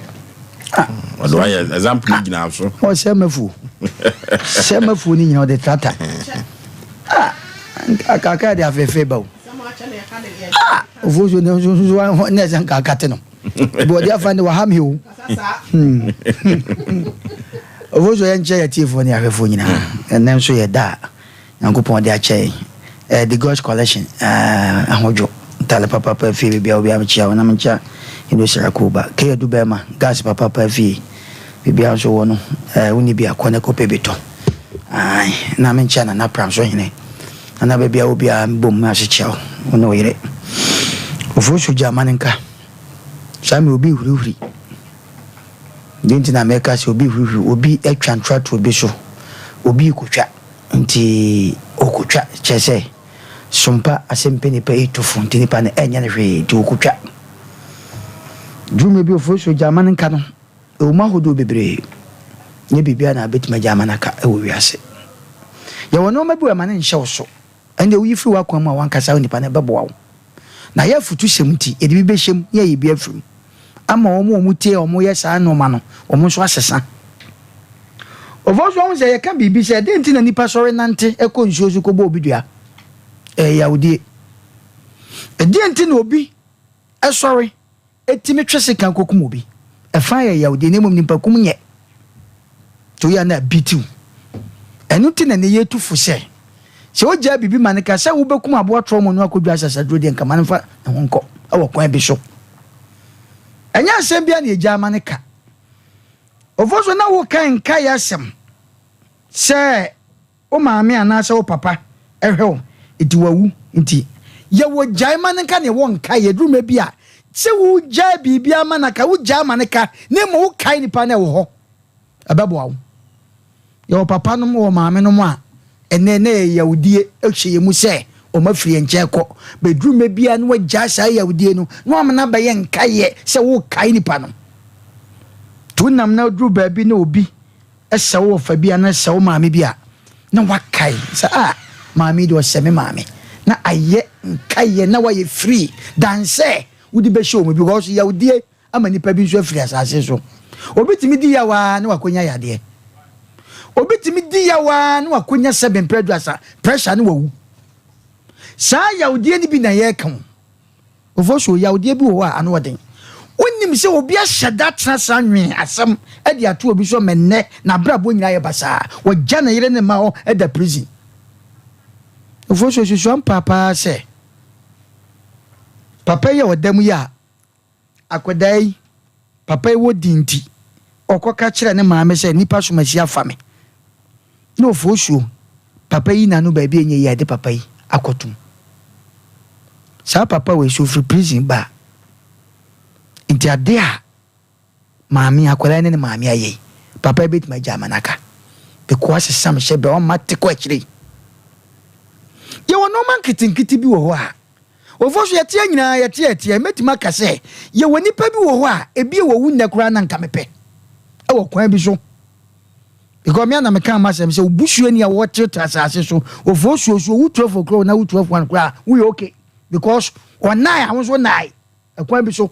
Ah, ɔde wayɛ example no gyina so. Ɔsɛ mafuo. Sɛ mafuo no nyina ɔde trata. Ah, nkaka de afefe ba o. Ah, ofuo so ne so so ne sɛ nkaka te no. Bi ɔde afa ne waha mi o. Hmm. Ofuo so yɛnkyɛ yɛ tiefoɔ ne ahwɛfoɔ nyinaa. Ɛnɛ nso yɛ da a Nyankopɔn de akyɛ yɛn. Eh, The God's Collection, eh, Ahodwo, ntale papapa fie, baabi a obiara mekyia wo na menkyia Eno Sirakuba, K Adu Bɛɛma, gas papapa fie, baabi a nso wɔ no, eh, wonni bi a kɔ na kɔpɛ bi tɔ. Ae, na menkyia Nana Pramso Hene, Nana baabi a wɔ biara mebom me ase kyia wo, wo ne wo yere. Ofosu gya ma no nka, saa me obi hurihuri. Deɛ nti na meka sɛ obi hurihuri, obi atwa ntoratoɔ bi so, obi rekɔtwa. Nti ɔkotwa, kyerɛ sɛ, sompa asɛm pɛ nipa yi to fo nti nipa no ɛnyɛ no hwee nti ɔkotwa. Dwuma bi ofori so gya ama no nka no, ɛwɔ mu ahodoɔ bebree, nyɛ biribiara na wobɛtumi agya ama no aka wɔ wiase. Yɛwɔ nnoɔma bi wɔ ɛma no nhyɛ wo so, ɛndeɛ woyi firi w'akwan mu a w'ankasa wo nipa no ɛbɛboa wo. Na yɛ afutusɛm nti yɛde bi bɛhyɛ mu na yɛayi bi afiri mu ama wɔn a wɔtie a wɔyɛ saa nnoɔma no wɔn nso asesa. Ɔfɔ nso ahu sɛ yɛka biribi sɛ dɛn nti na nnipa sɔre nante kɔ nsuo so kɔbɔ obi dua? Ɛyɛ yawdie. Ɛdeɛn nti na obi sɔre tumi twe sekan kɔkum obi? Ɛfa yɛ yawdie na mmom nipakum nyɛ. Nti woyɛ a na abitiw. Ɛno nti na nnɛ yɛtu fo sɛ, sɛ wogyaa biribi ma no ka sɛ wobɛkum aboa trɔmɔ no akɔdwa asasaduro deɛ nka ma no mfa ne ho nkɔ wɔ kwan bi so. Ɛnyɛ asɛm biara na yɛgyaa ma no ka. Ofosu na woka nkae asɛm sɛ wo maame anaasɛ wo papa hwɛ wo. Nti wawu nti yɛwɔ gyae ma no nka ne ɛwɔ nkaeɛ ɛduru mmerɛ bi a sɛ wogyae biribi ama no aka wogyae ma no ka na mmom wokae nipa no ɛwɔ hɔ ɛbɛboa wo. Yɛwɔ papa nom wɔ maame nom a ɛnɛ na ɛyɛ yawdie hyɛ yɛn mu sɛ wɔn afiri yɛn nkyɛn kɔ bɛduru mmerɛ bi a na wagyae saa yawdie no na wama no abɛyɛ nkaeɛ sɛ wokae nipa no. Nti wonam na woduru baabi na obi Sɛ wo wɔfa bi anaa sɛ wo maame bi a, na wakae sɛ, Ah, maame yi deɛ ɔsɛ me maame. Na ayɛ nkaeɛ na wayɛ free than sɛ wode bɛhyɛ wɔn because yawdie ama nnipa bi nso afiri asase so. Obi tumi di yaw ara na wakɔnya yadeɛ. Obi tumi di yaw ara na wakɔnya sɛbe mprɛ aduasa pressure na wawu. Saa yawdie no bi na yɛreka o. Ofosuo, Yawdeɛ bi wɔ hɔ a ano yɛ den. Wonim sɛ obi ahyɛ da atena saa nwee asɛm de ato obi so ma nnɛ n'abrabɔ nyinaa ayɛ basaa. Wagya ne yere ne mma hɔ da prison. Ofosuo, Susu ampa paa sɛ papa yi a ɔda mu yi a Akwadaa yi, papa yi wɔ din nti, ɔkɔka kyerɛɛ ne maame sɛ nnipa somasi afa me. Na Ofosuo, papa yi na no baabi a ɛnyɛ yie a yɛde papa yi akɔtom. Saa papa wei sɛ ɔfiri prison ba a, nti adeɛ a maame, akwadaa yi ne ne maame ayɛ yi, papa yi bɛtumi agya ama no aka. Because asesa me hyɛ berɛ, ɔmma te kɔ akyire yi. Yɛwɔ nneɛma nketenkete bi wɔ hɔ a, Ofo so yɛteɛ nyinaa yɛteɛ ɛteɛ mɛtumi aka sɛ yɛwɔ nipa bi wɔ hɔ a ebia wawu nnɛ koraa na nka mepɛ ɛwɔ kwan bi so because me ana meka m'asɛm sɛ obusuani a wɔtetere asase so ofo suo so owu 12 o'clock na wu 12 one koraa woyɛ okay because ɔnae a wo nso nae ɛkwan bi so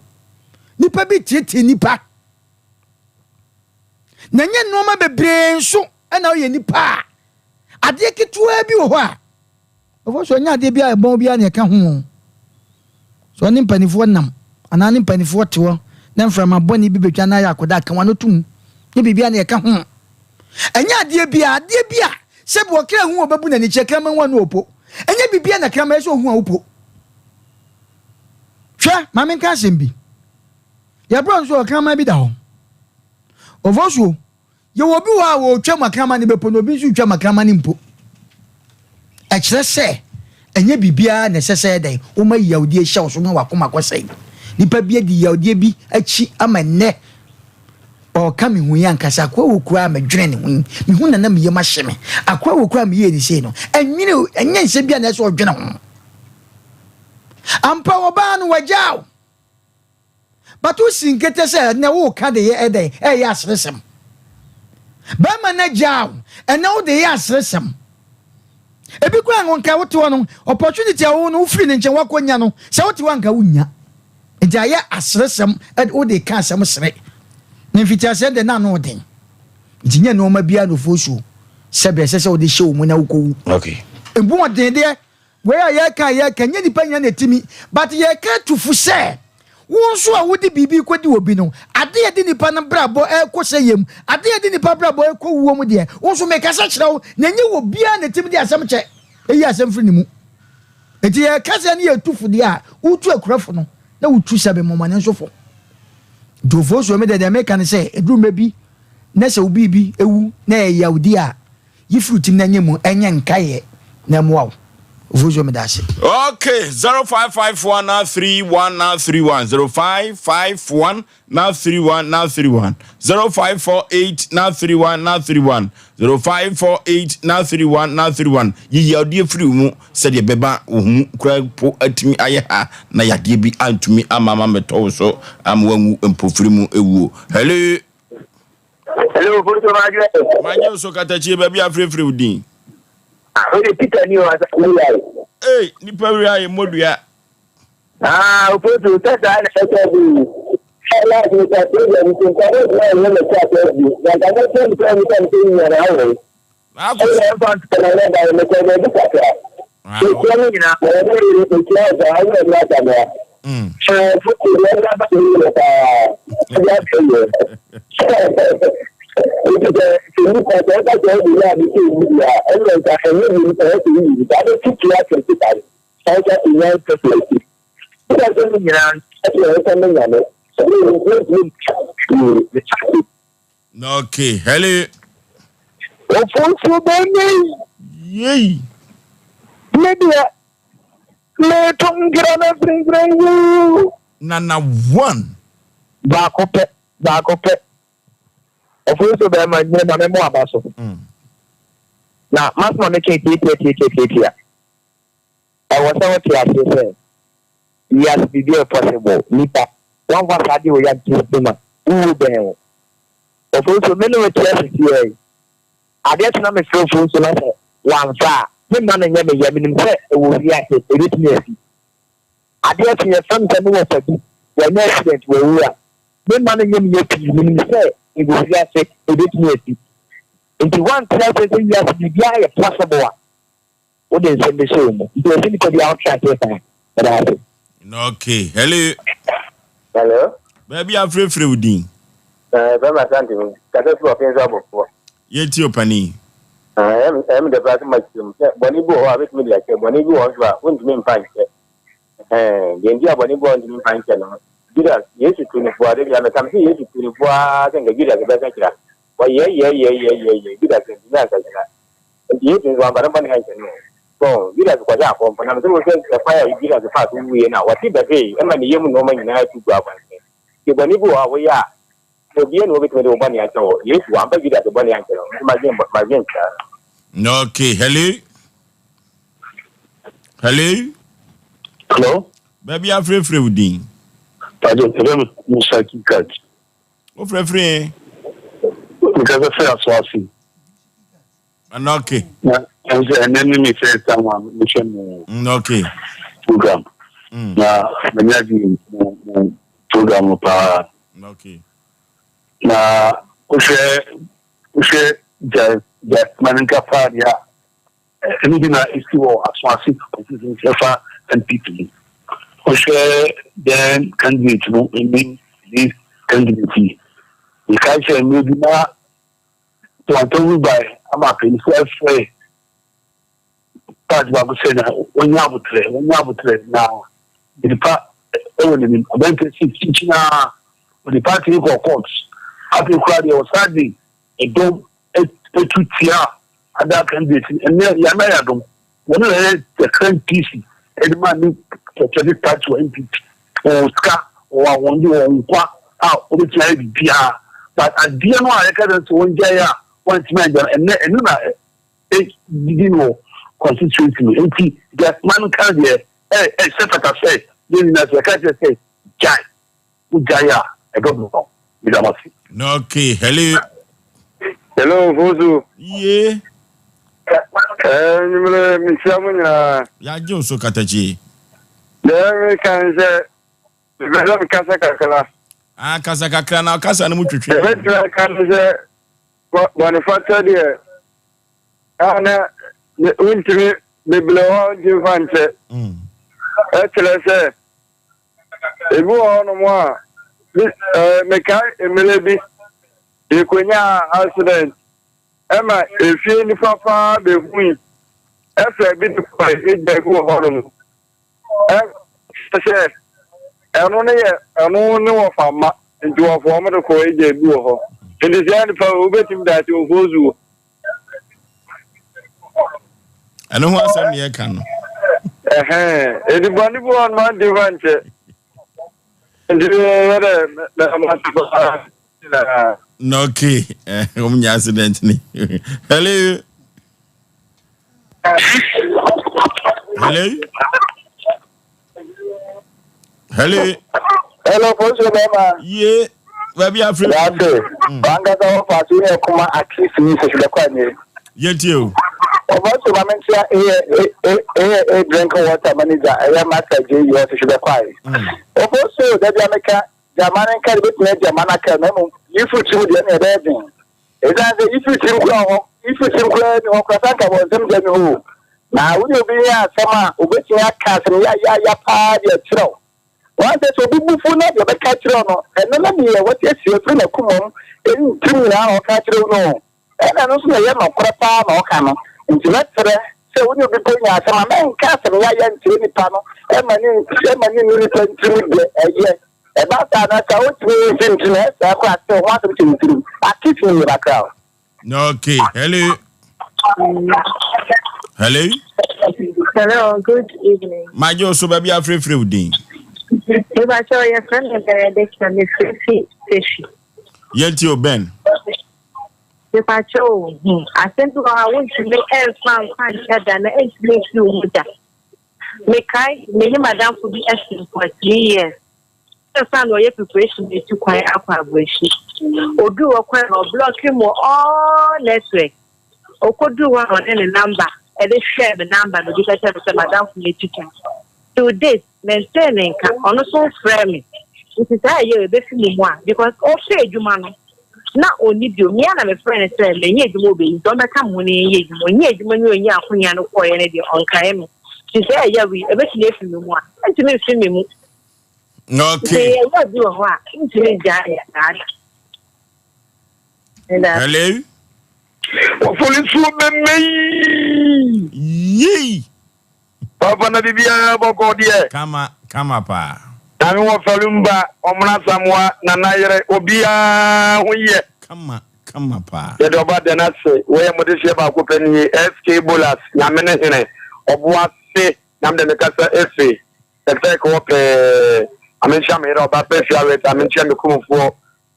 nipa bi tietie nipa na nyɛ nneɛma bebree nso ɛna woyɛ nipa a adeɛ ketewa bi wɔ hɔ a Ɔfo sɛ ɔnyɛ adeɛ biara a ɛbɔn biara na ɛka ho o. Sɛ ɔne mpanimfoɔ nam anaa ne mpanimfoɔ te hɔ na mframa bɔne bi bɛtwa na ayɛ akɔda a, ka wɔn ano tom. Nyɛ biribiara na ɛka ho. Ɛnyɛ adeɛ biara, adeɛ bi a sɛbi ɔkra hu a ɔbɛbu n'ani kyerɛ kraman hu a na ɔpo. Ɛnyɛ biribiara na kraman yɛ sɛ ɔhu a wopo. Hwɛ, ma menka asɛm bi. Yɛbrɛ nso ɔkraman bi da hɔ. Ɔfo so Yɛwɔ obi wɔ hɔ a ɔretwa mu akraman no bɛpo na obi nso retwa mu akraman no mpo. Ɛkyerɛ sɛ ɛnyɛ biribiara na ɛsɛ sɛ ɛdɛn woma yawdie hyɛ wo so ma w'akoma kɔsɛe. Nipa bi adi yawdie bi akyi ama nnɛ ɔreka me hu yi ankasa akoa wɔ kura a medwene ne ho yi mehu na na me yam ahye me akoa wɔ kura a meyɛɛ ne sei no ɛnwene ɛnyɛ nsɛm bi a na ɛsɛ ɔdwene ho ampa ɔbaa no wagyaw But wo si nkete sɛ ɛnɛ wo ka de yɛ ɛdɛn ɛyɛ aseresɛm. Bɛrima no agyaa wo ɛnɛ wo de yɛ aseresɛm. Ebi koraa no nka wote hɔ no opportunity a wo no wofiri ne nkyɛn wakɔ nya no sɛ wote hɔ anka wonnya. Nti ayɛ aseresɛm wo de ka asɛm sere. Ne mfitiaseɛ deɛ na ano ɔden. Nti nyɛ nneɛma biara na ofosuo sɛbe ɛsɛ sɛ wode hyɛ wo mu na wokɔwu. Okay. Ebu ɔden deɛ Wei a yɛreka a yɛreka nyɛ nipa nyina na ɛtumi but yɛreka atu fo sɛ wo nso a wode biribi rekɔdi obi no ade a ɛde nipa no brabɔ ɛrekɔ sɛyɛ mu ade a ɛde nipa brabɔ ɛrekɔ wuo mu deɛ wo nso mekasa kyerɛ wo na ɛnyɛ wɔ biara na ɛtumi de asɛm kyɛ ɛyi asɛm firi ne mu nti yɛreka sɛ ne yɛtu fo deɛ a wotu akurafo no na wotu sɛbe mmɔmɔne nso fo nti ofoɔ suo me deɛ deɛ meka ne sɛ ɛduru mmerɛ bi na sɛ wo biribi ɛwu na ɛyɛ yawdi a Yi firi tim na nyɛ mu ɛnyɛ nkaeɛ na ɛmoa wo. Ofosuo medase. Okay, 0551 na 31 na 31 0551 na 31 na 31 0548 na 31 na 31 0548 na 31 na 31 Yi yadeɛ firi wo mu sɛdeɛ ɛbɛba wo ho kura po atumi ayɛ ha na yadeɛ bi antumi ama ama mɛtɔ wo so ama wanwu mpofiri mu ewuo. Hello. Hello, Foto Madwe. Manye wo so katakyie baabi a frɛfrɛ wo din. Ah, wode Peter ni o asa wura yi. Ei, nipa wura yɛ mmɔdua. Ah, Foto sɛ saa na ɛsɛ bi. Ɛla ni ka se ya ni nka bo na ɛyɛ na ka se bi. Na ka mo sɛ sɛ ni ka se ni na awo. Akɔ. Ɛna ɛmfa ntoma na ba ne kɔ baabi kakra. Mekyia ne nyinaa, wɔn ne yere mekyia ɔsa awura mu asamoa. Foto deɛ ɛna ba ne yɛ paa. Ɛde abɛ yɛ. Nti sɛ sɛ nipa sɛ ɔka sɛ ɔde yɛ ade sɛ ewu deɛ a ɛnna nka ɛnyɛ bi nipa ɛsɛ yi nipa abɛtutu akyɛ sika no ɔnsa enya mpɛsɛ akyi. Nipa sɛ ne nyinaa ɛsɛ ɛsɛ ne nyame. Ɛne ntumi ntumi. Okay, hello. Ofunsu bɛnɛ yi. Yei. Ne deɛ. Meto nkra na mfrɛmfrɛ wuu. Nana one. Baako pɛ, baako pɛ. Ɔfo so bɛrima nyere ma mɛmɔ aba so. Na masoma meka tiatiatiatiatia. Ɛwɔ sɛ wote aseɛ sɛ wiase biribi yɛ possible. Nipa, wɔmfa saa deɛ wɔyɛ nto mu ma wuwu bɛn wo. Ɔfo so me ne wo te ase tiɛ yi. Adeɛ tena me frɛ ɔfo so na sɛ wamfa a, me mma no nyɛ me yɛ menim sɛ ɛwɔ wiase ɛbɛtumi asi. Adeɛ kye yɛfrɛ me sɛ mewɔ fa bi wɔnyɛ accident wɔwu a, me mma no nyɛ me yɛ pii menim sɛ ɛwɔ wiase ɛbɛtumi asi. Nti wante aseɛ sɛ wiase biribiara yɛ possible a, wode nsɛm bɛhyɛ wo mu. Nti ɛsɛ nipa bi a wote aseɛ saa. Ɛda ase. Okay, hello. Hello. Baabi afrɛfrɛ wo din. Bɛrima Asante mu. Kasa fi ɔfen so abɔfoɔ. Yɛntie ɔpanin. Ɛyɛ me dɛ paa sɛ moakyerɛ mu sɛ bɔne bi wɔ hɔ a wobɛtumi de akyɛ, bɔne bi wɔ hɔ nso a wontumi mfa nkyɛ. Deɛ nti a bɔne bi wɔ hɔ a wontumi mfa nkyɛ no, Judas, Yesu tuu no fo ara, da biara meka, mese Yesu tuu no fo ara sɛ nka Judas bɛsakyera. Wɔyɛɛyɛɛyɛɛyɛɛyɛɛ, Judas antumi ansakyera. Nti Yesu nso wamfa ne bɔne ankyɛ no. So Judas kɔhyɛɛ akɔmfo? Na mesɛ wohwɛ ɛkwan a Judas faa so wuiɛ no a, wɔte bɛhwee ma ne yam nnoɔma nyinaa tu guu abɔnten. Nti bɔne bi wɔ hɔ a woyɛ a, Obiara nni hɔ a obetumi de wo bɔne akyɛ wo. Yesu wamfa Judas bɔne ankyɛ no. Nso madwen madwen saa. Okay, hello. Hello. Hello. Baabi afrɛfrɛ wo din. Pàjọ ɛfɛ mi Musa Kikat. Wo frɛfrɛ yɛn. Nkasa fɛ aso ase. Okay. Na ɛsɛ ɛnɛ ne mi first time a mehwɛ mo. Okay. Program. Na mani agye mo mo program no paa. Okay. Na wohwɛ wohwɛ gya gya maninka paa deɛ a ɛno bi na esi wɔ aso ase constituency ɛfa NPP mu. Wohwɛ then candidate no ɛne this candidate yi. Mekae sɛ mmerɛ bi na Toronto bae ama mpanyinfoɔ afrɛ party baako sɛ na wɔnyɛ abotrɛ wɔnyɛ abotrɛ na nipa ɛwɔ n'anim abɛnte si kyinkyin a wɔde party no kɔ court afei koraa deɛ wɔsan de ɛdɔm etu tia ada candidate ɛnɛ yana yadom wɔn na ɛyɛ the current PC ɛde ma ne patriotic party wɔ NPP wɔwɔ sika wɔwɔ ahoɔden wɔwɔ nkwa a wɔbɛtumi ayɛ biribiara but adeɛ no a yɛka sɛ wɔn gyae a wɔntumi angya no ɛnɛ ɛno na ɛdidi no wɔ constituency no nti jasman ka deɛ ɛ ɛhyɛ fata sɛ yɛn nyinaa sɛ yɛka kyerɛ sɛ gyae wogyae a ɛbɛboa medamase. Okay, hello. Hello, Fosu. Ye. Nwumere mehyia mo nyinaa. Yɛagye wo so katakyi. Deɛ meka ne sɛ mepɛ sɛ mekasa kakra. Ah, kasa kakra na kasa no mu twetwe. Ɛbɛtumi aka ne sɛ bɔnefakyɛ deɛ a na wontumi bebree hɔ a wontumi fa nkyɛ. Ɛkyerɛ sɛ ebi wɔ hɔnom a mekae mmerɛ bi yɛkɔnyaa accident ɛma efie nipa paa bɛhui ɛfɛ bi de kɔ ɛgya bi wɔ hɔnom ɛsɛ sɛ ɛno ne yɛ ɛno ne wɔfa ma nti wɔfa wɔn de kɔ ɛgya bi wɔ hɔ nti sɛ nipa wobɛtumi da ase ofuo zuo. Ɛno ho asɛm ne yɛka no. Ɛhɛn edibɔne bi wɔ hɔ no ma nti fa nkyɛ nti yɛ dɛ mɛma paa nyinaa. Na okay, wɔn nyɛ accident ni. Hello. Hello. Hello. Hello, Fosu bɛrima. Ye, baabi afiri. Daase. Wankasa wɔfa so yɛ kuma akisi yi sisi dɛkɔ anyi. Yɛntie o. Ɔfɔ so ma menkyia AAA drinking water manager ɛyɛ Master J yi ɔsisi dɛkɔ ayi. Ɔfɔ so dabi ameka gyama ne nka de betumi agyama no aka na mmom yifu tirim deɛ ne ɛbɛyɛ den. Ɛsiane sɛ yifu tirim kura hɔ, yifu tirim kura ni hɔ kora sanka wɔ nsɛm gya ni hɔ o. Na wo ne obi nyɛ asɛm a obetumi aka asɛm yayaya paa de akyerɛ wo. Wɔn sɛ sɛ obi bu fu na deɛ ɔbɛka akyerɛ wo no, ɛno ne deɛ wasiesie afiri n'akoma mu, ɛne tirim nyinaa na ɔka akyerɛ wo no. Ɛna ɛno nso na ɛyɛ nɔkorɛ paa na ɔka no. Nti mɛkyerɛ sɛ wo ne obi mpo nya asɛm a, mɛnka asɛm yaya nkyerɛ nipa no, ɛma ne ɛma ne nnu nipa ntirim deɛ ɛyɛ. Ɛba saa na sɛ wotumi nsi nti na ɛsɛ koraa sɛ ho asɛm hyɛ ne tirim. Akisi ne yɛ bakra o. Okay, hello. Hello. Hello, good evening. Magye wo so baabi afrɛfrɛ wo din. Mebakyɛ yɛfrɛ me Benedict na mefrɛ fi Sehwi. Yɛnti o Ben. Mebakyɛ o, hmm, asɛm bi wɔ hɔ a wontumi ɛmfa mfa nkyɛ da na ɛntumi mfiri wo mu da. Mekae me ne madamfo bi asi for 3 years. Ansa na ɔyɛ preparation etu kwan akɔ aburokyiri. Oduu hɔ kwan na ɔblock mu all network. Okoduu hɔ na ɔde ne number ɛde hwɛɛ me number na obi ka kyerɛ me sɛ madamfo no etu kwan. Till date, mentee ne nka, ɔno nso mfrɛ me. Nti saa ɛyɛ ebefi me mu a because ɔhwɛ adwuma no na ɔnni bio. Mmea na mefrɛ no sɛ menyɛ adwuma wɔ baayi nti ɔmbɛka me ho na yɛnyɛ adwuma. Ɔnyɛ adwuma no ɔnyɛ akonya no kɔɔeɛ no deɛ ɔnkae me. Nti sɛ ɛyɛ wi ebetumi afi me mu a, ɛntumi mfi me mu. Okay. Nti ɛyɛ bi wɔ hɔ a, ntumi ngyaa yɛ saa da. Hello. Wɔfɔle nsuo bɛmɛ yi. Yei. Papa na biribiara bɔkɔ deɛ. Kama kama paa. Na me wɔ Falumba, Ɔmena Samoa, Nana Yere, obiara ho yɛ. Kama kama paa. Yɛde ɔba da no ase. Wei yɛ mo dehyeɛ baako pɛ nie. SK Bolas, Nyame ne hene. Ɔboase, na mede me kasa efi Ɛfɛk hɔ pɛɛ. Ame nkyia me yere ɔba pɛ fia wet, ame nkyia me kuromfoɔ,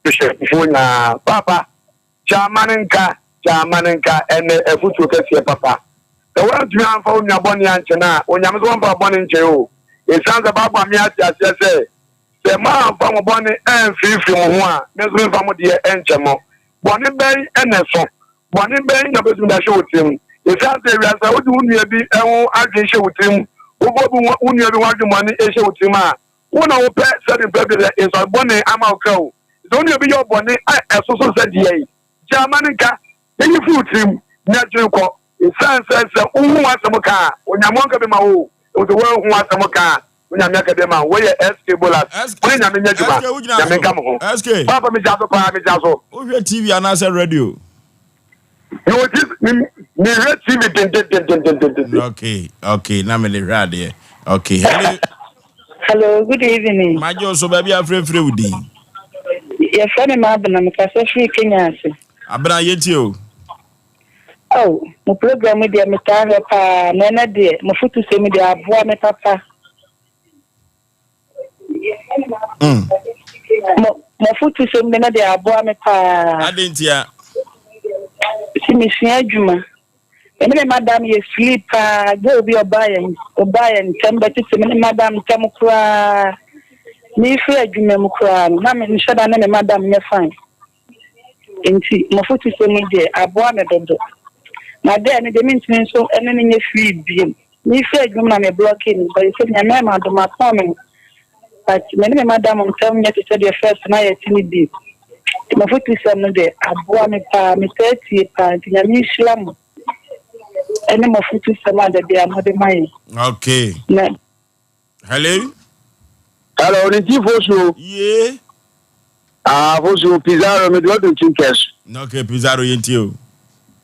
hwehwɛfoɔ nyinaa. Paapa, gya ama no nka, gya ama no nka, ɛnɛ afutuo kɛseɛ papa. Sɛ woantumi amfa wo nua bɔne ankyɛ no a, Onyame nso ɔmfa wo bɔne nkyɛ o. Esiane sɛ Bible ame ate aseɛ sɛ, sɛ moamfa mo bɔne amfirifiri mo ho a, me nso memfa mo deɛ nkyɛ mo. Bɔne bɛn na ɛso? Bɔne bɛn na wobɛtumi de ahyɛ wo tirim? Esiane sɛ wiase a wode wo nua bi ho adwene hyɛ wo tirim, wobɔ bi wo nua bi ho adwemmɔne hyɛ wo tirim a, wo na wopɛ sɛde mpɛ bi sɛ nsɔre bɔne ama wo kra o. Sɛ wo nua bi yɛ wo bɔne a ɛsoso sɛ deɛ yi, gyaa ma no nka, na yi firi wo tirim na dwene kɔ. Esiane sɛ sɛ wohu w'asɛm ka a, Onyame ɔnka bi ma wo o. Ɛwɔ sɛ woanhu w'asɛm ka a, Onyame aka bi ama wo. Wei yɛ SK Bolas. SK, Mo ne Nyame nyɛ adwuma. SK, wogyina Nyame so. nka mo ho. SK. Papa me gyina so paa, me gyina so. Wohwɛ TV anaasɛ radio? Mewɔ TV, me mehwɛ TV dendendendendenden. Okay, okay, na mede hwɛ adeɛ. Okay, hello. Hello, good evening. Magye wo so baabi afrɛfrɛ wo din. Yɛfrɛ me Mabena, mekasa firi Kenya ase. Abena, yɛtie o. Oh, mo program yi deɛ metaa hwɛ paa, na ɛnɛ deɛ mo fotusɛm yi deɛ aboa me papa. Mo mo fotusɛm deɛ na deɛ aboa me paa. Adɛn ntia? Si mesua adwuma. Me ne madam yɛ sleep paa, girl bi ɔbaa yɛn ɔbaa yɛn ntɛm bɛtete me ne madam ntɛm koraa. Mefiri adwuma mu koraa no, na menhyɛ da ne me madam nyɛ fine. Enti m'afotusɛm yi deɛ, aboa me dodo. Na dɛɛ no deɛ, mentumi nso ne no nyɛ free biom. Mefiri adwuma mu na me blɔkee no, but seesei Nyame ayɛ me adom, mapɔn me ho. But me ne me madam ntam nyɛ te sɛ deɛ first na yɛte no bio. Nti m'afotusɛm no deɛ, aboa me paa. Metaa tie paa, nti Nyame nhyira mo ne mo afotusɛm a da biara mode ma yɛn. Okay. Na. Hello. Hello, ne ti fosuo. Yee. Ah, fosuo Pizarro me de ɔdo nti nkɛs. Okay, Pizarro yɛn ti o.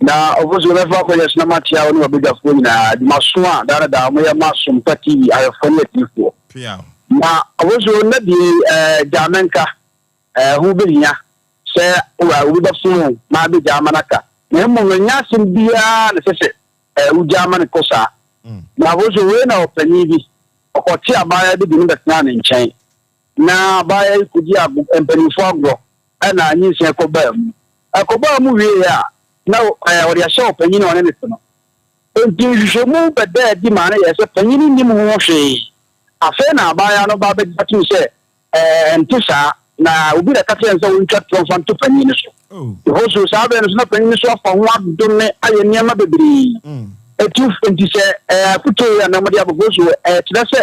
Na ɔfosuo bɛfa akɔyɛ so na makyia wo ne wabadwafoɔ nyinaa adwumaso a daa na daa wɔyɛ ma Sompa TV ahwɛfoɔ ne atiefoɔ. Pia. Na ɔfosuo nna die ɛɛ gyaa menka ɛɛ ho bɛhia sɛ obi bɛfom wo na abɛgyaa ama no aka na mmom ɛnyɛ asɛm biara na ɛsɛ sɛ ɛɛ wogyaa ma no kɔ saa. Na afei wei na ɔpanin bi, ɔkɔte abaayewa bi de no bɛtenaa ne nkyɛn. Na abaayewa yi kɔdi ago mpanimfoɔ agorɔ ɛna nyinsɛn kɔbaa mu. Ɛkɔbaa mu wieeɛ a, na ɛɛ ɔde ahyɛ ɔpanyin a ɔne no te no. Enti nhwehwɛmu bɛdaa adi maa no yɛɛ sɛ panyin no nnim ho hwee. Afei na abaayewa no ba bɛgye atom sɛ Ɛɛ, ɛnte saa. Na obi na ɛka kyerɛɛ no sɛ ontwa torɔ mfa nto panyin no so. Ɛhɔ so, saa bere no so na panyin no so afa ho adome ayɛ nneɛma bebree. Eti, enti sɛ ɛɛ afotu yi a na wɔde aba fo so ɛkyerɛ sɛ,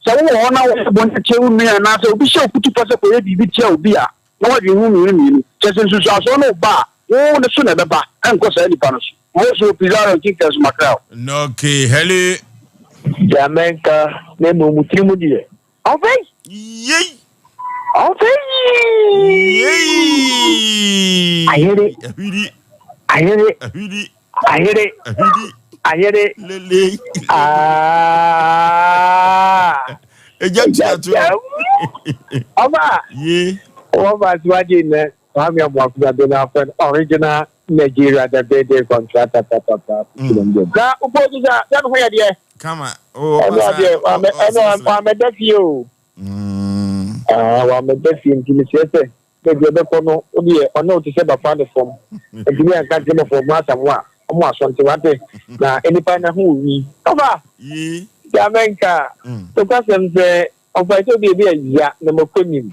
sɛ wowɔ hɔ na woyɛ bɔne tia wo nua anaasɛ obi hyɛ wo kutupa sɛ kɔyɛ biribi tia obi a, na woadwen ho mmienu mmienu. Kyerɛ sɛ nsunsuansoɔ no reba a, wo ne so na ɛbɛba, ɛnkɔ saa nipa no so. Wo so Pizarro Nkinkɛnso Mackerel. Okay, hello. Deɛ mɛnka na mmom mo tiri mu deɛ. Ɔfei. Yei. Ɔfei. Yei. Ayere. Ahwiri. Ayere. Ahwiri. Ayere. Ahwiri. Ayere. Lele. Aa. Eja tua to. Ọba. Ye. Ọba Asiwaju nnɛ Kwame Amoako Ado na afɛn original Nigeria the birthday contractor papapa. Na wopɔ obi sɛ sɛ ne ho yɛ deɛ. Kama. Oh, Ɛno adeɛ wamɛ ɛno wamɛda fie o. Ah, wamɛda fie nti mesrɛ sɛ baabi ɔbɛkɔ no wo deɛ ɔne wo te sɛ bafa ne fam. Ntumi anka nkyerɛ bɔfo ɔmo asam a ɔmo aso nte wate na nnipa na ho wi. Ɔfa! Yi. Gya mɛnka. Nokwasɛm sɛ ɔfa sɛ obi ebi ɛya na mɔkɔ nim.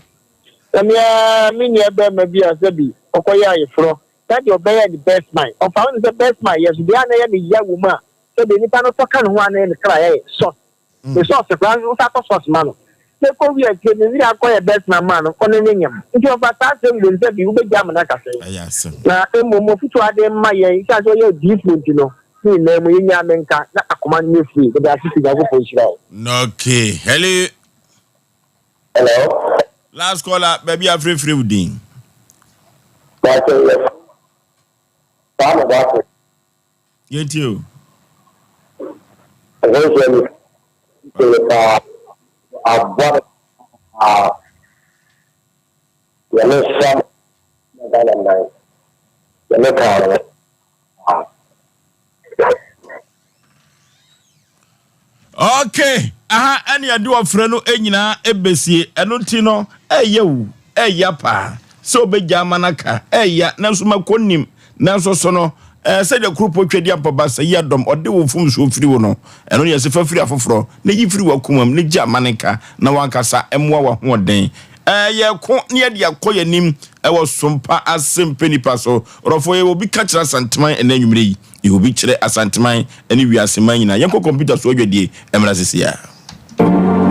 Na me ara me nua bɛrima bi a sɛbi ɔkɔyɛ ayeforɔ na deɛ ɔbɛyɛ ne best man ɔfa wo ne sɛ best man yɛ so deɛ a na ɛyɛ ne ya wɔ mu a sɛdeɛ nipa no tɔ ka ne ho a na ɛyɛ ne kra yɛ sɔs ne sɔs koraa nso wosa tɔ sɔs ma no na ɛkɔ wie akyire ne werɛ akɔ yɛ best man maa no ɔne ne nyam nti ɔfa saa asɛm wei no sɛ bi wobɛgya ama no aka sɛn na mmom afutuo ade ma yɛn sɛ sɛ ɔyɛ adiyifoɔ nti no ne nyinaa mu yɛnyaa me nka na akoma no nyɛ free meda ase pii Nyankopɔn nhyira wo. Okay, hello. Hello. Last caller, baabi a frɛfrɛ wo din. Baakyɛ yɛ Kwame Boakye. Yɛntie o. Ɛhɔ mi tele paa aboa me paa Nyame nhyira mo na Ghana man Nyame kaa mo paa. Okay, aha ɛne ɛde ɔfrɛ no nyinaa ɛbɛsie ɛno nti no ɛyɛ wo ɛya paa sɛ wobɛgya ama no aka ɛya nanso mako nim nanso so no ɛɛ sɛdeɛ kuropɔ twadi ampaba sɛ yi adɔm ɔde wo mfomsoɔ firi wo no ɛno deɛ sɛ fa firi afoforɔ na yi firi w'akomam na gya ama no nka na wankasa mmoa w'ahoɔden ɛɛ yɛko ne yɛde akɔ yɛn anim ɛwɔ sompa ase mpɛ nipa so rɔfoɔ yɛ obi ka kyerɛ Asanteman ɛnɛ anwummerɛ yi Yɛ obi kyerɛ Asanteman ne wiase man nyinaa. Yɛnkɔ kɔmputa so adwadie mmra sisi a.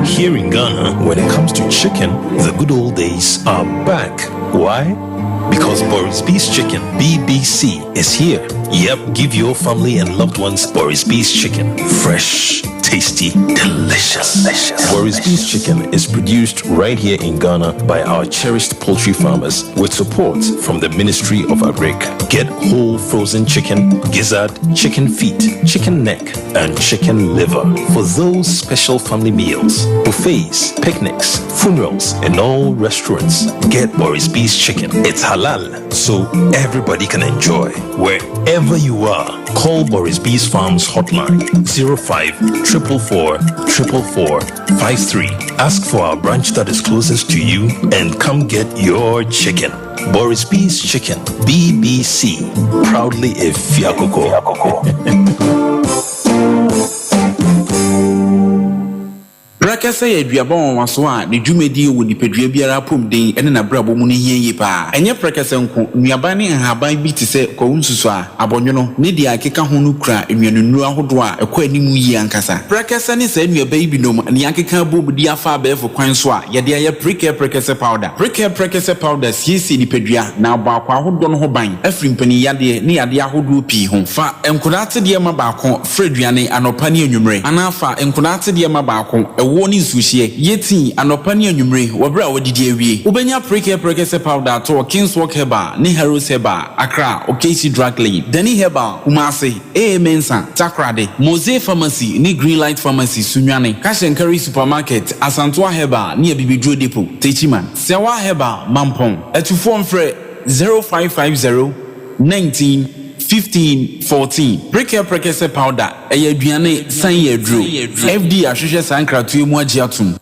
Here in Ghana, when it comes to chicken, the good old days are back. Why? Because Boris B's Chicken, BBC, is here. Yep, give your family and loved ones Boris B's Chicken. Fresh, tasty, delicious. delicious. Boris B's Chicken is produced right here in Ghana by our cherished poultry farmers with support from the Ministry of Agric. Get whole frozen chicken, gizzard, chicken feet, chicken neck, and chicken liver for those special family meals, buffets, picnics, funerals, and all restaurants. Get Boris B's Chicken. It's halal, so everybody can enjoy. Wherever you are, call Boris B's Farms hotline 05 444 444 53. Ask for our branch that is closest to you and come get your chicken. Boris B's Chicken, BBC, proudly a Fiakoko. Prɛkɛsɛ yɛ aduaba nwanwaso a ne dwumadie wɔ nipadua biara apɔmuden ne n'abrabɔ mu no hia yie pa ara. Ɛnyɛ prɛkɛsɛ nko, nnuaba ne nhaban bi te sɛ kwawu nsusuaa, abɔnwono, ne deɛ ɛkeka ho no kura nnuanennuro ahodoɔ a ɛkɔ anim yie ankasa. Prɛkɛsɛ ne saa nnuaba yi binom na yɛakeka abom de afa abɛɛfo kwan so a yɛde ayɛ Prekɛ Prɛkɛsɛ Powder. Prekɛ Prɛkɛsɛ Powder siesie nipadua na abɔ akwaa ahodoɔ no ho ban afiri mpaninyadeɛ ne yadeɛ ahodoɔ pii ho. Fa nkwadaa atedeɛ ma baako Fra aduane anɔpa ne anwummere, anaa fa nkwadaa atedeɛ ma baako, ɛwoɔ ne nsuohyeɛ. Yɛ tii anɔpa ne anwummere wɔ berɛ a woadidi awie. Wobɛnya Prekɛ Prɛkɛsɛ Powder atɔ wɔ Kingswalk Herbal ne Harrows Herbal, Accra, Okaishie Drug Lane, Dani Herbal, Kumasi, AA Mensah, Takoradi, Mose Pharmacy ne Greenlight Pharmacy, Sunyani, Cash and Carry Supermarket, Asantoa Herbal ne Abibiduro Depot, Techiman, Sɛwa Herbal, Mampong. Atufoɔ mfrɛ 0550 19 15 14. Prekɛ prɛkɛsɛ powder, ɛyɛ aduane san yɛ aduro. FDA ahwehwɛ saa nkratoɔ yi mu agye atom.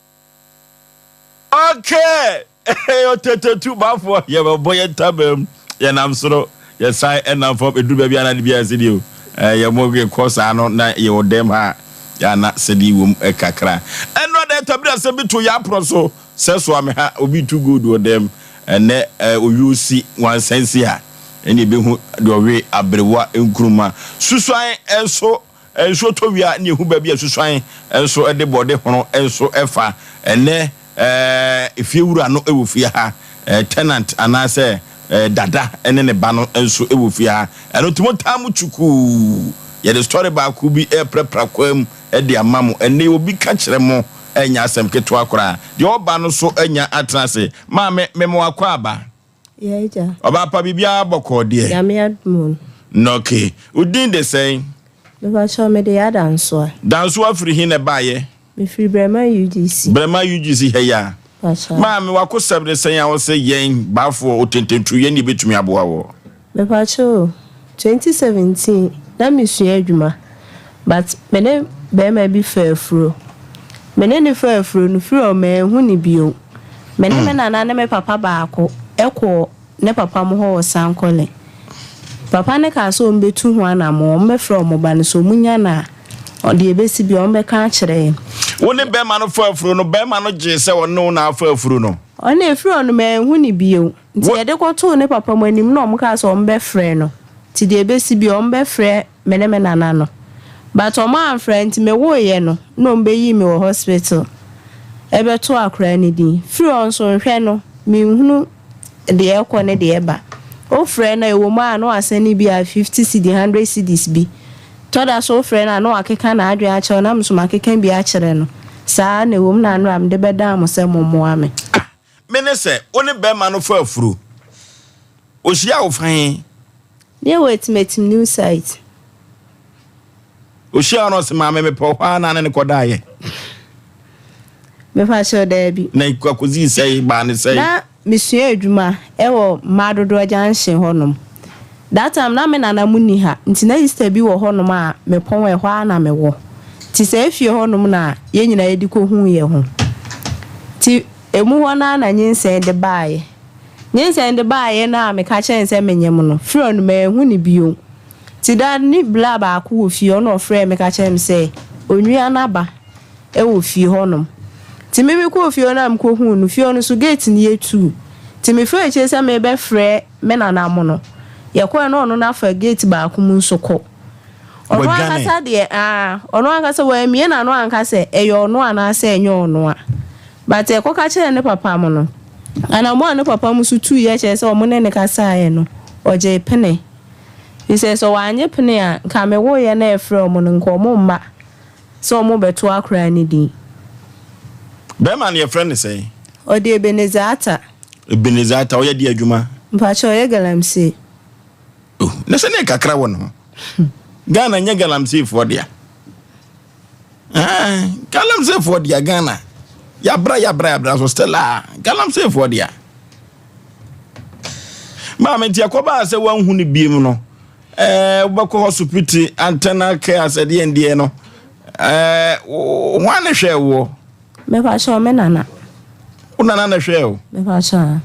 Okay! Otetetu bafoɔ yɛbɛbɔ yɛn ntabam yɛnam soro yɛsan ɛnam fam ɛduru baabi a na de biara sɛdeɛ o yɛ mo yɛkɔ saa no na yɛwɔ dɛm ha a na sɛdeɛ wom kakra ɛno ada ɛtabiri asɛm bi to yɛ aporɔ so Sɛ soa me ha obi tu gold wɔ dɛm ɛnɛ owio si wansan si a ɛne ebehu deɛ ɔwe aberewa nkruma susuan nso nsuo tɔ wia ne ehu baabi a susuan nso de bɔde hono nso ɛfa ɛnɛ efie wura no wɔ fie ha tenant anaasɛ dada ne ne ba no nso wɔ fie ha ɛno nti mo taa mo kyukuu yɛde story baako bi ɛprapra kwam de ama mo ɛnɛ obi ka kyerɛ mo Ɛnyɛ asɛm ketewa koraa. Deɛ ɔba no so anya atena ase. Maame, mema wo akwaaba. Yɛ agya. Ɔbaa pa, biribiara bɔkɔɔ deɛ? Nyame adom o. Nɔke. Wo din de sɛn? Mepakyɛw, mede Yaa Dansoa. Dansoa firi he na ɛbaeɛ? Mefiri Brɛma UGC. Brɛma UGC ha yi a? Pakyɛw. Maame, w'akosɛm ne sɛn a wose yɛn Baafoɔ Otententru yɛn ne yɛbɛtumi aboa woɔ? Mepakyɛw o, 2017 na mesua adwuma. But me ne barima bi faa afuro. Me ne no faa afuro no, firi hɔ manhu no bio. Me ne me nana ne me papa baako kɔɔ ne papa mo hɔ wɔ Sankole. Papa no kaa sɛ wɔbɛtu ho anammɔn, wɔbɛfrɛ wɔn ba no, sɛ wɔnya no a, deɛ ɛbɛsi biara wɔbɛka akyerɛ yɛn. Wo ne barima no faa afuro no, barima no gyee sɛ ɔne wo na afa afuro no? Ɔno, ɛfiri hɔ no manhu no bio. Nti yɛde kɔtoo ne papa mo anim na wɔkaa sɛ wɔbɛfrɛ no, nti deɛ ɛbɛsi biara wɔbɛfrɛ me ne me nana no but ɔmo anfrɛ nti me woeɛ no na ɔmo bɛyii me wɔ hospital ɛbɛtoo akoraa no din firi hɔ nso nhwɛ no menhunu deɛ ɛkɔ ne deɛ ɛba wofrɛ no a ɛwɔ mu a na wasɛne bi a 50 cedi 100 cedis bi tɔ da so wofrɛ no a na wakeka n'adwene akyerɛ wo na me nso makeka bi akyerɛ no saa na ɛwɔ mu na anora mede bɛdaa mo sɛ mommoa me. Ah me ne sɛ wo ne bɛrima no fa afuro Ɔhyiaa wo fa he? Ne wɔ Atimatim new site. Ɔhyiaa wo na ɔse maame mepɛ wo hɔ ara na ne ne kɔdaeɛ? Mepakyɛw daabi. Na akɔsii sɛe baa ne sɛe? Na mesua adwuma wɔ Mmadodoɔ junction hɔ nom. That time na me nana mo nni ha nti na Easter bi wɔ hɔ nom a mepɔn ɛhɔ ara na mewɔ. Nti saa fie hɔ nom na yɛn nyinaa yɛde kɔhuu yɛn ho. Nti ɛmu hɔ no ara na nyinsɛn de baeɛ. Nyinsɛn de baeɛ no a meka kyerɛɛ no sɛ menyem no, frɛ no manhu no bio. Nti da no ne bla baako wɔ fie hɔ na ɔfrɛɛ me ka kyerɛɛ me sɛ onua no aba wɔ fie hɔnom. Nti me mekɔɔ fie hɔ no a mekɔhuu no, fie hɔ no nso gate no yɛ tuu. Nti mefaa akyire sɛ merebɛfrɛ me nana mo no, yɛkɔeɛ na ɔno no afa gate baako mu nso kɔ. Ɔno Wadwane. ankasa deɛ, aa, ɔno ankasa wammue n'ano anka sɛ ɛyɛ ɔno anaasɛ ɛnyɛ ɔno a. But ɛkɔka kyerɛɛ ne papa mo no, anammɔn a ne papa mo nso tuiɛ kyerɛ sɛ wɔn ne no kasaeɛ no, ɔgyee pene. Firi sɛ, sɛ wannye pene a, nka mewoeɛ na ɛfrɛ wɔn no, nka wɔn mma sɛ wɔrebɛto akwadaa no din. Bɛrima no yɛfrɛ no sɛn? Ɔde Ebenezer Atta. Ebenezer Atta, ɔyɛ deɛ adwuma? Mpakyɛ, ɔyɛ galamsey. Oh, na sɛ ne kakra wɔ ne ho. Ghana nyɛ galamseyfoɔ dea. Ah, galamseyfoɔ dea Ghana. Yabra yabra yabra so still a galamseyfoɔ dea. Maame nti ɛkɔbaa sɛ wanhu no biem no ɛɛ wobɛkɔ hospital antenna care asɛdeɛ ndeɛ no ɛɛ hwan ne hwɛɛ woɔ? Mepakyɛw me nana. Wo nana na hwɛɛ wo? Mepakyɛw.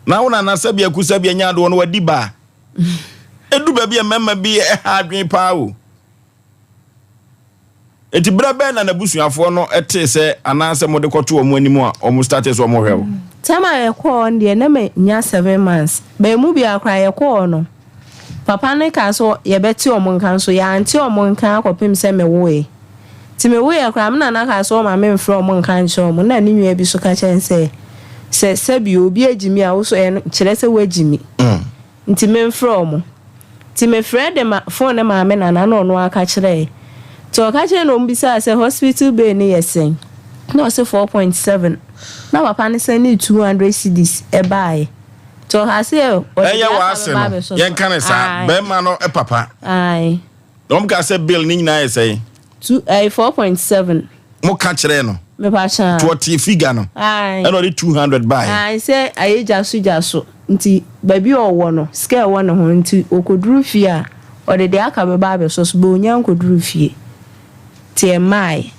Na wo nana sɛbi aku sɛbi anya adoɔ no wadi baa. Edu baabi a mmarima bi ɛha adwene paa o. Eti berɛ bɛn na n'abusuafoɔ no tee sɛ anaasɛ mode kɔto wɔn anim a wɔn startee sɛ wɔhwɛ wo? Time a yɛkɔɔ hɔ no deɛ na manya seven months. But emu biara koraa yɛkɔɔ hɔ no, papa no kaa sɛ yɛbɛte wɔn nka nso yɛante wɔn nka akɔpem sɛ mewoeɛ. Nti mewoeɛ koraa me nana kaa sɛ ɔmma memfrɛ wɔn nka nkyerɛ wɔn. Ɛna ne nua bi nso ka kyerɛɛ no sɛ, sɛ sɛbi obi agyi me a wo nso ɛno kyerɛ sɛ woagyi me. Nti memfrɛ ɔmo. Nti mefrɛ de ma phone no maa me nana na ɔno ara ka kyerɛɛ. Nti ɔka kyerɛɛ na ɔmo bisaa sɛ hospital bill no yɛ sɛn? Na ɔse 4.7. Na papa no sɛndee 200 cedis ɛbaeɛ. Nti ɔkaa sɛ ɔde Ɛyɛ deɛ aka w'ase bɛba no, abɛsɔ so. yɛnka no saa, Ae. bɛrima no papa. Ae. Na wɔn kaa sɛ bill ne nyinaa yɛ sɛn? Two, ɛyɛ 4.7. Mo ka kyerɛɛ no? Mepakyɛ. Nti ɔtee figure no? Ae. Ɛna ɔde 200 baeɛ? Ae, sɛ ayɛ gya so gya so. Nti baabi a ɔwɔ no, sika a ɛwɔ ne ho no nti ɔkɔduru fie a, ɔde deɛ aka bɛba abɛsɔ so, but ɔnnya nkɔduruu fie. Nti ɛmmaeɛ.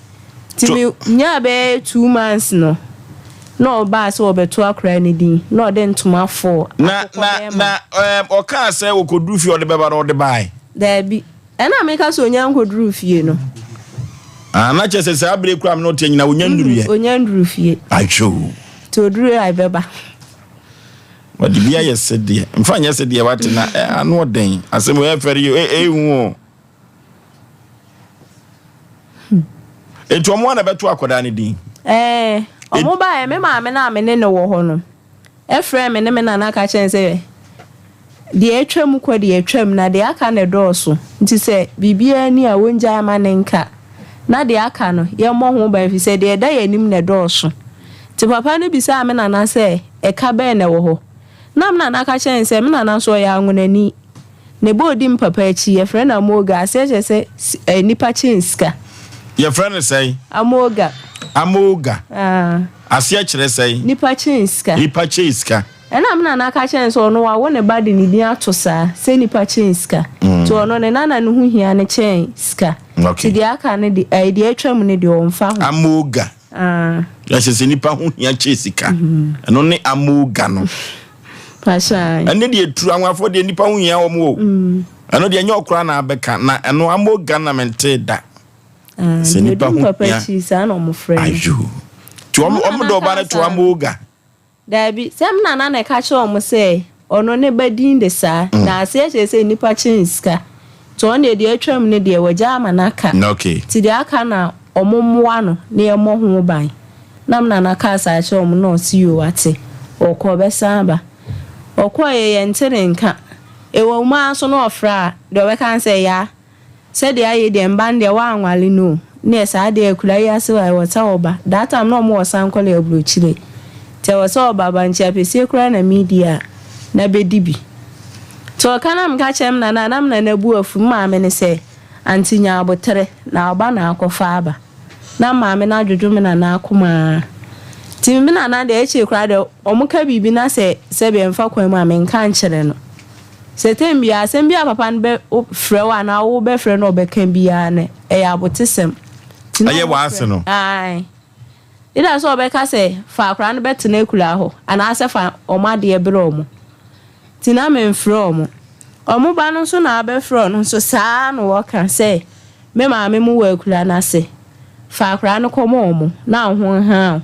Nti me nyaa bɛyɛ 2 months no, na ɔbaa sɛ ɔbɛto akwadaa no din, na ɔde ntoma fɔɔ Na, akokɔ na, bɛɛma. na ɛɛm, ɔkaa sɛ ɔkɔduru fie a ɔde bɛba no, ɔde baeɛ? Daabi. Ɛna meka sɛ ɔnnya nkɔduruu fie no. Ah, na kyerɛ sɛ saa berɛ yi koraa me ne wo teɛ nyinaa, ɔnnya nnuruiɛ? Ɔnnya nduruu fie. Atwoo. Nti ɔduruiɛ a ɛbɛba. Wɔde bi ayɛ sedeɛ. Mfa nyɛ sedeɛ wate na ano ɔden. Asɛm wei ɛfɛre yi ehu o. Eti wɔn na ɛbɛto akwadaa no din. Ɛɛ, wɔn baeɛ me maame no a me ne no wɔ hɔ no ɛfrɛɛ me ne me nana ka kyerɛ sɛ deɛ atwam kɔ deɛ atwam na deɛ aka na ɛdɔɔso nti sɛ biribiara ni a wɔngyae ma ne nka na deɛ aka no yɛmmɔ ho ban ɛfiri sɛ deɛ ɛda yɛn anim na ɛdɔɔso. Nti papa no bisaa me nana sɛ ɛka bɛn na ɛwɔ hɔ. Na me nana ka kyerɛɛ no sɛ me nana nso ɔyɛ anwonani. Ne ba a ɔdi me papa akyi, yɛfrɛ no Amoga, aseɛ kyerɛ sɛ si eh, nipa kyɛn sika. Yɛfrɛ no sɛn? Amoga. Amoga. Ah. Aseɛ kyerɛ sɛn? Nipa kyɛn sika. Nipa kyɛn sika. Ɛna me nana ka kyerɛɛ no sɛ ɔno wawo ne ba de ne din ato saa sɛ nipa kyɛn sika. Nti ɔno ne nana no ho hia no kyɛn sika. Okay. Nti deɛ aka no de ɛɛ deɛ atwam no deɛ ɔmfa ho. Amoga. Ah. Ɛhyɛ sɛ nipa ho hia kyɛn sika. Ɛno ne amoga no. Pahyɛ. Ɛne deɛ turu anwafoɔ deɛ nipa ho hia wɔn o. Ɛno deɛ ɛnyɛ ɔkora na abɛka na ɛno amoga na mente da. Ah, Sɛ deɛ nipa ɔdi ho papa hia. akyi saa na wɔn frɛ no. Ayo. Nti wɔn wɔn de ɔba no to amoga. Dabi, sɛ me nana na ɛka kyerɛɛ wɔn sɛ ɔno ne ba din de saa, na aseɛ kyerɛ sɛ nnipa kyɛn sika, nti ɔno deɛ deɛ atwam no deɛ wagya ama no aka, nti deɛ aka na wɔn mmoa no na yɛmmɔ ho ban. Na me nana kaa saa kyerɛɛ wɔn na ɔse yoo wate, ɔkɔ ɔbɛsan aba. Ɔkɔeɛ yɛnte ne nka, ɛwɔ mu ara nso na ɔfrɛ a, deɛ ɔbɛka ne sɛ yaa. Sɛdeɛ ayɛ deɛ mba no deɛ woanwale no o neɛ saa deɛ akura yi ase wa ɛwɔ sɛ ɔba that time na ɔmo wɔ sankɔle aburokyire nti ɛwɔ sɛ ɔba bankye apɛsie koraa na medi a na bɛdi bi nti ɔka na meka kyerɛ me nana a na me nana bu afu me maame no sɛ aunty nya aboterɛ na ɔba na akɔfa aba na maame no adwodwo me nana akoma aa nti me nana deɛ akyire koraa deɛ ɔmo ka biribi na sɛ sɛbi ɛmfa kwan mu a menka nkyerɛ no. Sɛ tɛm biara, asɛm bi a papa no bɛ frɛ wo anaa wo bɛfrɛ no ɔbɛka biara no, ɛyɛ abotesɛm. Nti na Ɛyɛ ɔmo w'ase frɛ no. Ae. Either sɛ ɔbɛka sɛ fa akwadaa no bɛtena akuraa hɔ anaasɛ fa ɔmo adeɛ brɛ ɔmo. Nti na memfrɛ ɔmo. Ɔmo ba no nso na abɛfrɛ ɔno nso saa ara na wɔka sɛ Me maame mo wɔ akura no ase, fa akwadaa no kɔma wɔn na wo ho nha wo.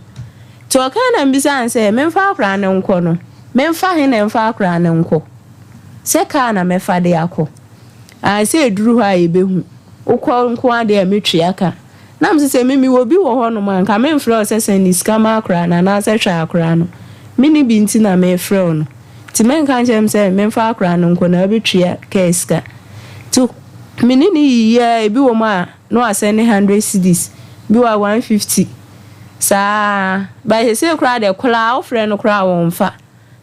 Nti ɔkae na mebisaa no sɛ, memfa akwadaa no nkɔ no, memfa he na mfa akwadaa no nkɔ? Sɛ kaa na mɛfa de akɔ? Ae, sɛ ɛduru hɔ a yɛbɛhu. Wokɔ nko ara deɛ a mɛtua ka. Na mese sɛ me mewɔ bi wɔ hɔnom a, nka memfrɛ wo sɛ sɛnde sika ma akwadaa no anaasɛ hwɛ akwadaa no. Menni bi nti na mefrɛ wo no. Nti mɛnka nkyerɛ me sɛ memfa akwadaa no nkɔ na wobɛtua kaa sika. Nti me ne no yiyi ara, ebi wɔ mu a na wasɛnde hundred cedis, bi wɔ a 150 saa ara. But seesei koraa deɛ koraa wofrɛ no koraa a ɔmfa.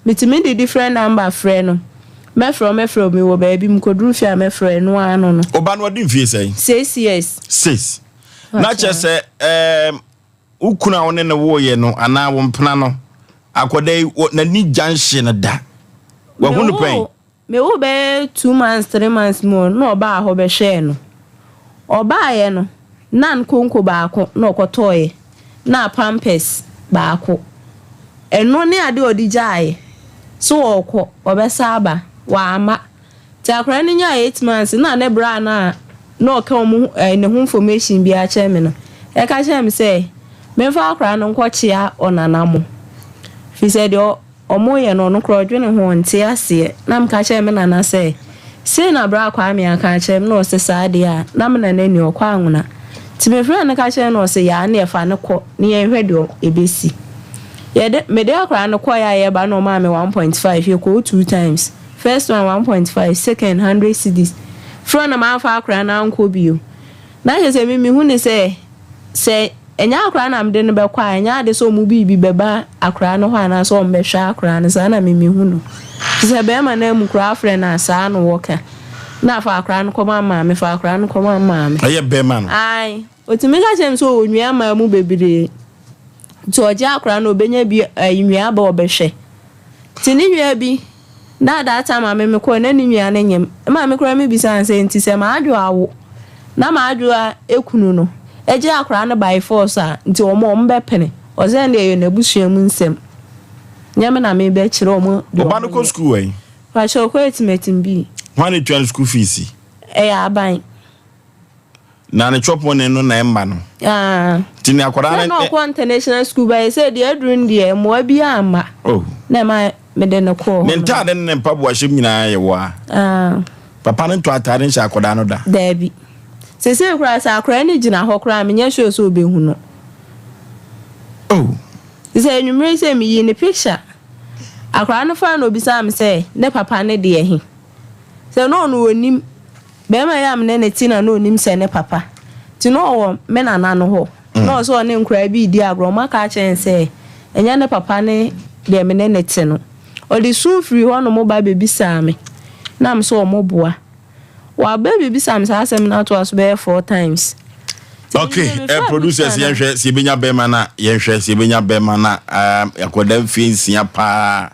Metumi de different number frɛ no, mɛfrɛ wo mɛfrɛ wo mewɔ baabi mekɔduru fie a mɛfrɛ wo, ɛno ara no no. Wo ba no wadi mfie sɛn? Six years. Six. Na kyerɛ sɛ ɛɛm wo kunu a wo ne no woeɛ no anaa wo mpena no akwadaa yi n'ani gya nhye no da. Wahu no pɛn? Me woo bɛyɛ 2 months 3 months mu na ɔbaa hɔ bɛhwɛɛ no. Ɔbaeɛ no, nan konko baako na ɔkɔtɔeɛ, na pampers baako. Ɛno ne adeɛ a ɔde gyaeɛ. So ɔrekɔ, ɔbɛsan aba. Wamma. Nti akwadaa no nyaa 8 months na ne bra no a na ɔka wɔn ho ɛɛ ne ho information biara kyerɛ me no, ɛka kyerɛɛ me sɛ memfa akwadaa no nkɔkyea ɔnana mo. Firi sɛ deɛ Ɔmo yɛ no ɔno koraa ɔdwene ho ɔnte aseɛ na meka kyerɛɛ me nana sɛ sei na bra Kwame aka akyerɛ me na ɔse saa deɛ a na me nana ni ɔkɔ anwona nti me frɛɛ no ka kyerɛɛ no ɔse yaa neɛ fa no kɔ na yɛnhwɛ deɛ ɛbɛsi yɛde mede akwadaa no kɔeɛ a yɛba na ɔmaa me 1.5 yɛkɔɔ two times first one 1.5 second 100 cedis frɛ na mamfa akwadaa no ankɔ bio na kyerɛ sɛ me mehu ne sɛ Sɛ ɛnyɛ akwadaa na mede no bɛkɔ a, ɛnyɛ ade sɛ wɔn biribi bɛba akwadaa no hɔ anaasɛ wɔbɛhwɛ akwadaa no. Saa na me mehu no. Te sɛ barima no amu koraa frɛ no a, saa na wɔka. Na fa akwadaa no kɔma maame, fa akwadaa no kɔma maame. Ɛyɛ barima no? Ae. Ɔtumi ka kyerɛ me sɛ ɔwɔ nua mmaa mu bebree. Nti ɔgye akwadaa no ɔbɛnya bi ɛyi nua ba ɔbɛhwɛ. Nti ne nua bi na that time a me mekɔɛ na ne nua no nyem. Ɛma me koraa me bisaa no sɛ nti sɛ m'adwoa awo na m'adwoa ekunu no egye akwadaa no by force a nti wɔn wɔn bɛpene. Ɔsɛ ɛnde ɛyɛ n'abusua mu nsɛm. Nyɛ me na me bɛkyerɛ wɔn deɛ Ɔba no wɔn kɔ nyɛ. sukuu wɛn? Pakyɛ ɔkɔ Atimatim bi. Hwan na etua ne sukuu fees? Ɛyɛ aban. Na ne chop money no na ɛmma no. Ah. Nti ne akwadaa no. Na ɔkɔ international school ba sɛ deɛ aduru no deɛ mmoa bi amma. Oh. Na ɛma mede no kɔɔ. Ne ntaade ne ne mpaboa hyɛm nyinaa yɛ woa. Ah. Papa no ntɔ ataade nhyɛ akwadaa no da. Daabi. Sesei koraa sɛ akwadaa no gyina hɔ koraa menyɛ sure sɛ ɔbɛhu no. Oh. Sɛ anwummere sɛ meyii ne picture. Akwadaa no faa na obisaa me sɛ ne papa ne deɛ he. Sɛ na ɔno ɔnim. Barima yi a me ne no te na na ɔnim sɛ ne papa nti na ɔwɔ me nana no hɔ. Na ɔsɛ ɔne nkwadaa bi redi agorɔ, wɔaka akyerɛ no sɛ ɛnyɛ ne papa ne deɛ me ne no te no. Ɔde su firii hɔnom ba bɛbisaa me, na me sɛ wɔboa. Waba bɛbisa me saa asɛm no atoa so bɛyɛ four times. Nti Okay, me mefaa producers picture no. yɛnhwɛ sɛ yɛbɛnya bɛrima no a yɛnhwɛ sɛ yɛbɛnya bɛrima no a akwadaa mfie nsia paa.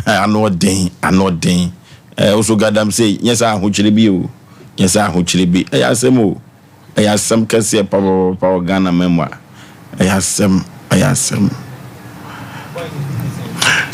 Ano ɔden, ano ɔden. Eh, wo so gadam sei, nyɛ sɛ ahokyere bi o, nyɛ sɛ ahokyere bi. Ɛyɛ asɛm o, ɛyɛ asɛm kɛseɛ papapapa wɔ Ghana man mu a. Ɛyɛ asɛm, ɛyɛ asɛm.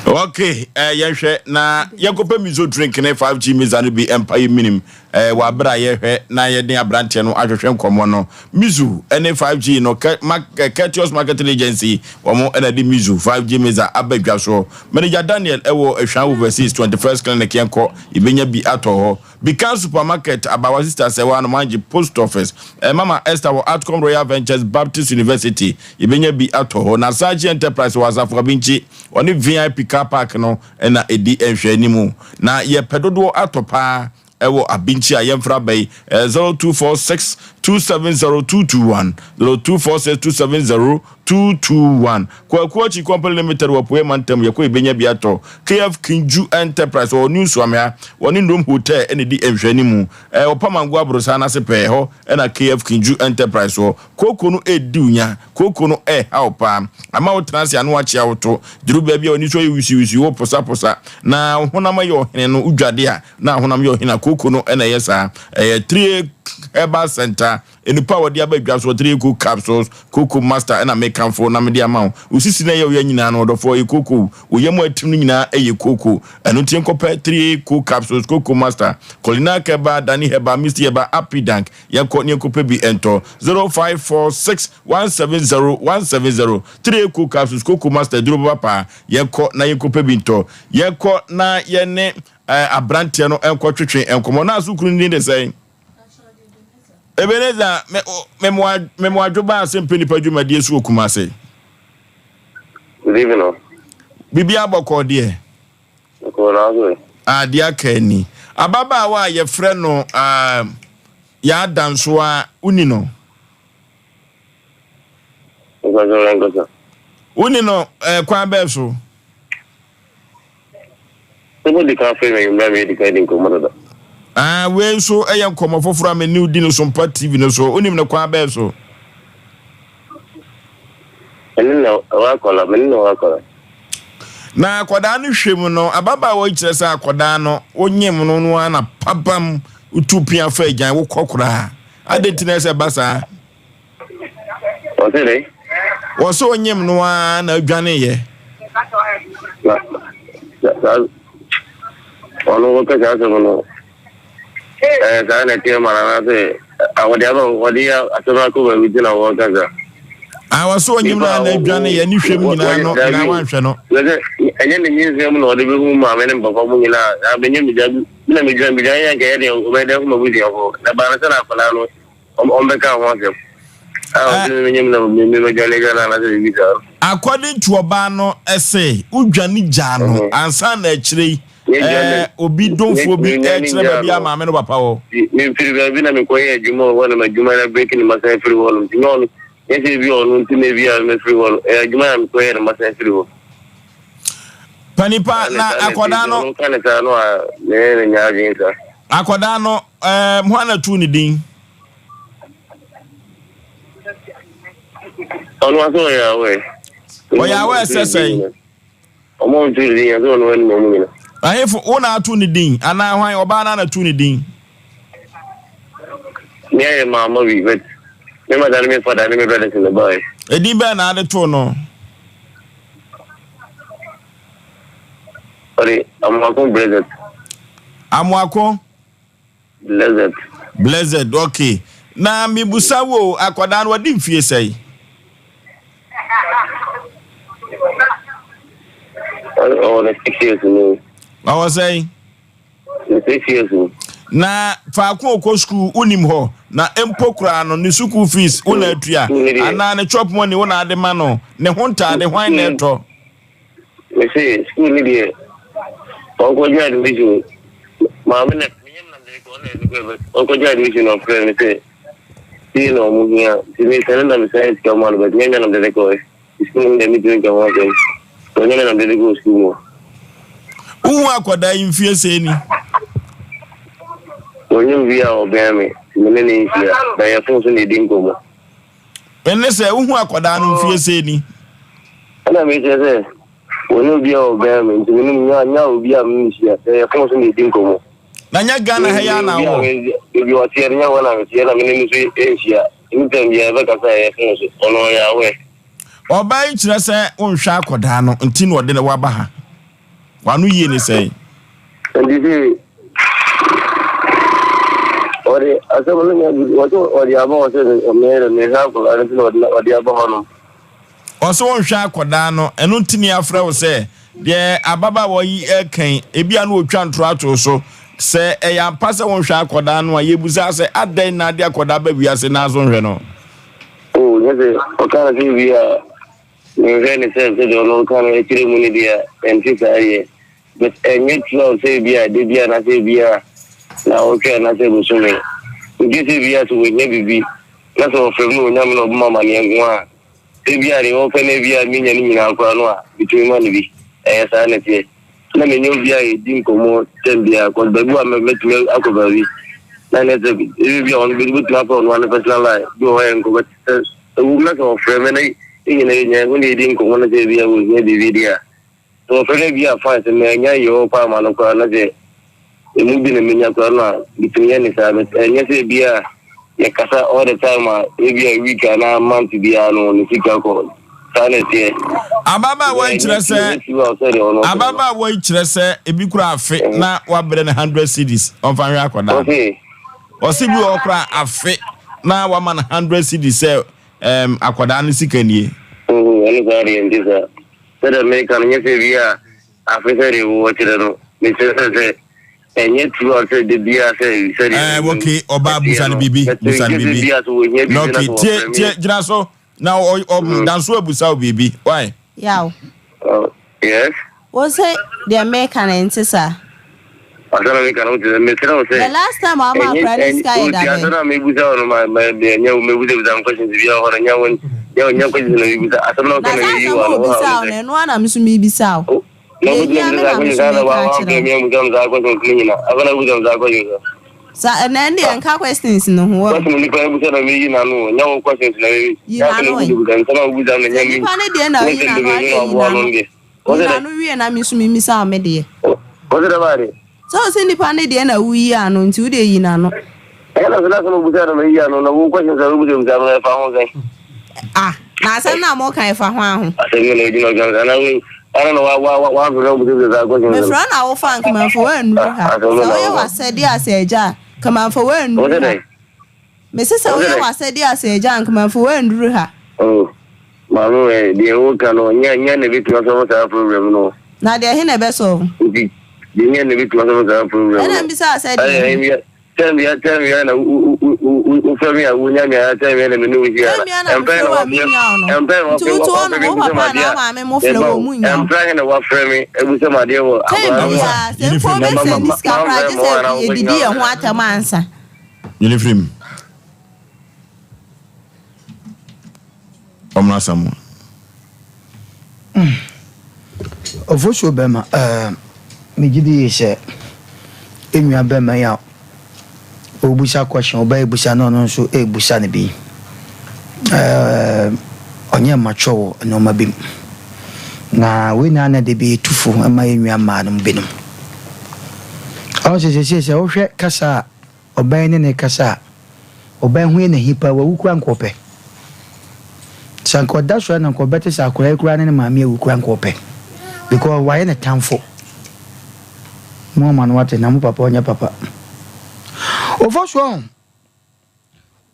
Okay, eh, yɛnhwɛ na yɛnkɔpɛ miso drink ne 5G misa no bi mpa yɛ minim eh, wɔ abere a yɛhwɛ na yɛde aberanteɛ no ahwehwɛ nkɔmmɔ no. Mizu ne 5G no, Courteous Marketing Agency, wɔn na ɛde Mizu 5G Mixer aba dwa soɔ. Manager Daniel wɔ Ehwan Overseas 21st Clinic yɛnkɔ, yɛbɛnya bi atɔ hɔ. Bikan Supermarket, Abawa Sister Sɛwa Anomanji Post Office, Mama Esther wɔ Atcom Royal Ventures Baptist University, yɛbɛnya bi atɔ hɔ. Nasaji Enterprise wɔ Asafo Abinkyi, ɔne VIP Car Park no na ɛdi nhwɛanimu. Na yɛpɛ dodoɔ atɔ paa. Ɛwɔ Abinkyi a yɛmfra aba yi, ɛyɛ 0246 270 221, 0246 270 221. Kwaku Akyi Company Limited wɔ Apueɛ Mantam, yɛkɔ yɛbɛnya bi atɔ. KF Kinju Enterprise wɔ New Suamea, wɔne Ndom Hotel na ɛdi nhwɛanimu. Ɛwɔ Pamango Aborosan no ase pɛɛ, ɛhɔ na KF Kinju Enterprise wɔ. Kooko no redi wo nya, kooko no reha wo paa. Ama wotena ase a na woakyea wo to. Duru baabi a w'ani so ayɛ wisiwisi, woreposaposa, na wo honam ayɛ ɔhene no, wodwade a, na honam yɛ ɔhene a, kooko no na ɛyɛ saa. Ɛyɛ Three Herbal Center, nnipa a wɔde aba dwa soɔ, Three Coco Capsules, Coco Master ɛna mekamfo na mede ama wo. Wo sisi na ɛyɛ wo ya nyinaa no, ɔdɔfoɔ, ɛyɛ kooko. Wo yam a atim no nyinaa ɛyɛ kooko. Ɛno nti nkɔpɛ Three Coco Capsules, Coco Master, Colinac Herbal, Dani Herbal, Misty Herbal, Apidank. Yɛnkɔ ne yɛnkɔpɛ bi ntɔ. 0546 170 170 Three Coco Capsules, Coco Master, aduro papa paa. Yɛnkɔ na yɛnkɔpɛ bi ntɔ. Yɛnkɔ na yɛne Eh, aberanteɛ no nkɔtwetwe nkɔmmɔ. Na so kunu din de sɛn? Ebenezer, memoadwo baa sɛ mpɛ nipa dwumadie so wɔ Kumase. Good evening. Oh. Biribi abɔkɔɔ deɛ? Bɔkɔɔ na aso. Adeɛ aka ani. Ababaawa a yɛfrɛ no ah, Yaa Dansoa, woni no? Woni no eh, kwan bɛɛ so? Sɛ mo di kan frɛ me anwummerɛ a me di kan di nkɔmmɔ dada. Ah, wei nso yɛ nkɔmmɔ foforɔ a me ne wo di no Sompa TV no so. Wonim no kwan bɛɛ so? Mene na ɛwɔ akɔla, mene na ɛwɔ akɔla. Na akɔdaa no hwɛ mu no, ababaawa yi kyerɛ sɛ akɔdaa no, wonyem no no ara na pabam, wotu pia fa agyan, wokɔ koraa. Adɛn nti na ɛsɛ ɛba saa? Wɔse dɛn? Wɔse onyem no ara na adwaneeɛ. Na saa ɔno wɔka saa asɛm no ɛyɛ saa na ɛteɛ ma no anaasɛ wɔde aba wɔde asɛm akɔ baabi nti na wɔka saa. Ah, wɔse onyem no ara na adwaneeɛ ne hwɛm nyinaa no nyinaa wanhwɛ no. Ɛnyɛ ne nyinsɛn mu na ɔde bɛhu maame ne papa mu nyinaa abɛnyɛ megya bi na medwan medwan yɛ nkɛyɛ deɛ ɔbɛyɛ dɛ ho mabusuafoɔ na baa no sɛ na akwadaa no Ɔmbɛka ho asɛm. A ɔse me menyem na me me bɛdwane agya no anaasɛ biribi saa no. According to ɔbaa no se wodwane gyaa no mhm. ansa na akyire yi eh, obi domfoɔ bi ɛkyerɛ baabi a maame no papa wɔ. Mefiri baabi na mekɔyɛ adwuma wɔ hɔ na m'adwuma no break ne masan firi hɔ nom nti nyɛ ɔno nyɛ sɛ bi ɔno nti na ebi a mefiri hɔ no ɛyɛ adwuma na mekɔyɛ na masan firi hɔ. Panipa na akɔdaa no. Ɔno ka ne saa no a ne ne nya adwene saa. Akɔdaa no ɛɛ hwan na tuu ne din. Ɔno asɛ ɔyɛ awɛ. Ɔyɛ awɛ sɛ sɛn. Ɔmo ntu ne din asɛ ɔno anim ɔmo nyina. Ahefo wo na ato ne din anaa hwan ɔbaa no na tu ne din. Me ayɛ maama bi but me mother ne me father ne me brothers na bae. Edin bɛn na ade too no? Ɔde Amoako Blessed. Amoako. Blessed. Blessed okay. Na mibusa wo akwadaa no wadi mfie sɛn? Ɔwɔ ne six years ni. Ɔwɔ sɛn? Ne six years ni. Na faako a ɔkɔ sukuu wonim hɔ na mpo koraa no ne sukuu fees wo na atua anaa ne chop money wo na ade ma no ne ho ntaade hwan na ɛtɔ. Mese sukuu ne deɛ ɔnkɔgye admission maame na menyɛ nam de kɔ ɔna ɛde kɔ ɔnkɔgye admission na ɔfrɛ me sɛ sei na ɔmo hia nti mesɛne na mesɛne sika ma no but nyɛ nam de kɔ Sukuu mu deɛ mentumi nka ho asɛm. Ɔnyɛ me na mede no kɔɔ sukuu mu. Wohu akwadaa yi mfie sɛn ni? Ɔnyɛ obi a ɔbɛn me, nti me ne no nhyia, na yɛ fon so na yɛdi nkɔmmɔ. Ɛne sɛ wohu akwadaa no mfie sɛn ni? Ɛna mekyerɛ sɛ. Wɔne obi a ɔbɛn me nti menim nya nya obi a me nhyia sɛ yɛ fon so na yɛdi nkɔmmɔ. Na nyɛ Ghana ha yi ara na wowɔ? Baabi a ɔteɛ no nyɛ hɔ na meteɛ na me ne no nso nhyia. Anytime biara yɛbɛkasa a ɛyɛ fon so. Ɔno ɔyɛ aware. Ɔbaa yi kyerɛ sɛ wonhwɛ akɔdaa no nti na ɔde no waba ha. W'ano yie ne sɛn? Nti sɛ ɔde asɛm no nya wɔsɛ ɔde aba hɔ sɛ meyɛ mehwɛ akɔdaa no nti na ɔde aba hɔ no. Ɔse wonhwɛ akɔdaa no, ɛno nti ne yɛafrɛ wo sɛ deɛ ababaawa yi reka yi, ebia na ɔtwa ntorɔ ato wo so. Sɛ ɛyɛ ampa sɛ wonhwɛ akɔdaa no a, yɛbusa sɛ adɛn na ade akɔdaa ba wiase nanso wonhwɛ no? Oh, nyɛ sɛ ɔka no sɛ ebia menhwɛ no sɛ sɛdeɛ ɔno ɔka no akyerɛ mu no deɛ ɛnte saa deɛ, but ɛnyɛ true sɛ ebia da bi anaasɛ ebia naawɔtwe anaasɛ bosome. Nti sɛ ebia sɛ wɔhia biribi na sɛ wɔfrɛ me na wɔnya me na wɔbɔ me amaneɛ nko a, Ebia deɛ ɔpɛ no ebia menya ne nyinaa koraa no a, metumi ma no bi. Ɛyɛ saa na ɛteɛ. Na menyɛ obi a yɛdi nkɔmmɔ tɛm biara cause baabi wɔ a mɛtumi akɔ baabi na ne sɛ ebi bi a ɔno bɛtumi afrɛ ɔno ano personal line bi wɔ hɔ yɛ nkɔmmɔ sɛ ɛwom na sɛ ɔfrɛ me na yɛn nyinaa yɛnya ɛho na yɛdi nkɔmmɔ na sɛ ebia wɔhia biribi deɛ a Sɛ wɔfrɛ no bi a fine, sɛ mannya yɛ hɔ ama no koraa na sɛ emu bi na menya koraa no a, metumi yɛ ne saa but ɛnyɛ sɛ bi a yɛkasa all the time a ebi a week anaa month biara no ne sika kɔ saa na ɛteɛ. Ababaawa yi kyerɛ sɛ ababaawa yi kyerɛ sɛ ebi kura afe na wabrɛ no hundred cedis ɔnfa nhwɛ akwadaa no. Ɔsi bi wɔ hɔ koraa afe na wama no hundred cedis sɛ ɛɛm akwadaa no sika nie. Ɛno saa deɛ nti saa. Sɛdeɛ mereka no, nyɛ sɛ bi a afe sɛdeɛ wowɔ kyerɛ no, mekyerɛ sɛ sɛ ɛnyɛ true a sɛ da biara sɛ sɛdeɛ Ɛɛ okay, ɔbaa busa no biribi, busa no biribi. Na okay, tie tie gyina so na ɔ ɔ mm. danso abusa wo biribi. Why? Yaw. Oh, yes. Wo se deɛ meka no nte saa. Asɛm a meka no wote sɛ mesrɛ wo sɛ. The last time a wama akora ne sika yɛ da bɛn. Asɛm a mebusa wo no ma ma nyɛ wo mebusa busa questions bi wɔ hɔ no nyɛ wo nyɛ nyɛ questions na mebusa asɛm na woka na meyi wo ano wo ha wo sɛ. Na ɛno ara na me nso mebisa wo. Na wobusa me saa questions na wa wa frɛ me abusa me saa questions no nyina afei na wobusa me saa questions no. Sa ɛnɛ ɛnde ɛnka questions no ho wɔ. Question nipa no busa na meyi n'ano nyɛ wo questions na meyi. Yi n'ano ɛ. Nsɛm a wobusa no nyɛ me. Nipa no deɛ na oyi n'ano adeɛ yi n'ano. Yi n'ano wie na me nso memmisa wo me deɛ. Wose dɛ baa de? Sɛ ɔse nipa ne deɛ na woyi ano nti wo deɛ yi n'ano. Ɛyɛ na sɛ n'asɛm obusa no meyi ano na wo questions a wobisabisa no ɛfa ho sɛn? Ah, na asɛm no a moka ɛfa ho aho? Asɛm no na ogyina ɔka no na wo ana na wa wa wa afrɛ na wobisabisa saa questions no. Mefrɛ na wofa nkamanfo woannuru ha. Sɛ woyɛ w'asɛdeɛ asɛ agya a, nkamanfo woannuru ha. Mese sɛ woyɛ w'asɛdeɛ asɛ agya a, nkamanfo woannuru ha. Oh. Maame wɛ, deɛ woka no, nyɛ nyɛ na ebetumi asɔlvo saa problem no. Na deɛ he na ɛbɛsɔlvo? Nti, deɛ nyɛ na ebetumi asɔlvo saa problem no. Ɛna mbisa wo sɛ deɛ he? Tɛm bia, tɛm bia na wofrɛ me a wonya me a, tɛm bia na me ne wo hyia na. Tɛm bia na mefrɛ wo a menya wo no. Nti woto hɔ nom, wo papa anaa wo maame mo frɛ wo ɔmo nnya wo. Ɛmpɛ he na wafrɛ me abisa me adeɛ wɔ Tɛm bia, sɛ mpo wobɛsɛnde sika koraa gye sɛ yɛdidi yɛn ho atɛm ansa. Yini firim. Ɔmmra Asamoah. Ofosuo bɛma eh, megye di yie sɛ enua bɛma yi a ɔrebusa question, ɔbaa ebusa na ɔno nso ebusa no bi. Eh, ɔnyɛ mature wɔ nneɛma bi mu. Na wei na na de bi etu fo ma yɛn nua mmaa no mu binom. Ɔn sɛ sɛsɛ sɛ wohwɛ kasa a Ɔbaa yi ne no rekasa a, ɔbaa yi ho yɛ no ahi paa, wawu koraa anka ɔpɛ. Sɛ anka ɔda so a na anka ɔbɛte sɛ akwadaa yi koraa ne ne maame awu koraa anka ɔpɛ. Because wayɛ ne tamfo. Mo ama no wate na mo papa ɔnyɛ papa. Ofo so ɔn.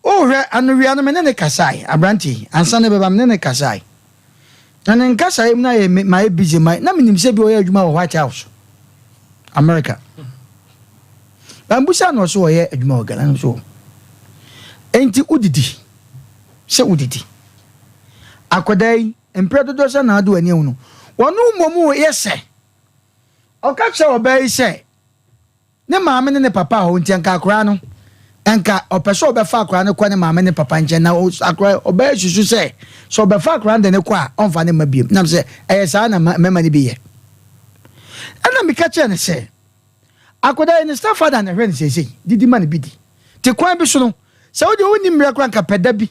Wohwɛ anowia no me ne ne kasae, aberante yi, ansa na ɛbɛba me ne ne kasae. Na ne nkasaeɛ mu no ayɛ me mayɛ busy ma na menim sɛ bi ɔyɛ adwuma wɔ White House, America. Mambusa no ɔsɛ ɔyɛ adwuma wɔ Ghana no so. Enti wodidi sɛ wodidi. Akwadaa yi mprɛ dodoɔ sɛ na ade w'ani ahu no. Wɔn mmom yɛ sɛ ɔka kyerɛ ɔbaa yi sɛ ne maame ne ne papa hɔ nti nka akwadaa no nka ɔpɛ sɛ ɔbɛfa akwadaa no kɔ ne maame ne papa nkyɛn na akwadaa ɔbaa yi susu sɛ sɛ ɔbɛfa akwadaa no de ne kɔ a ɔmfa ne mma biom nam sɛ ɛyɛ saa na mmarima no bi yɛ. Ɛna meka kyerɛ no sɛ Akwadaa yi, ne stepfather na ɛhwɛ no seesei, didi ma no bi di. Te kwan bi so no, sɛ wo deɛ wonni mmerɛ koraa nka pɛ da bi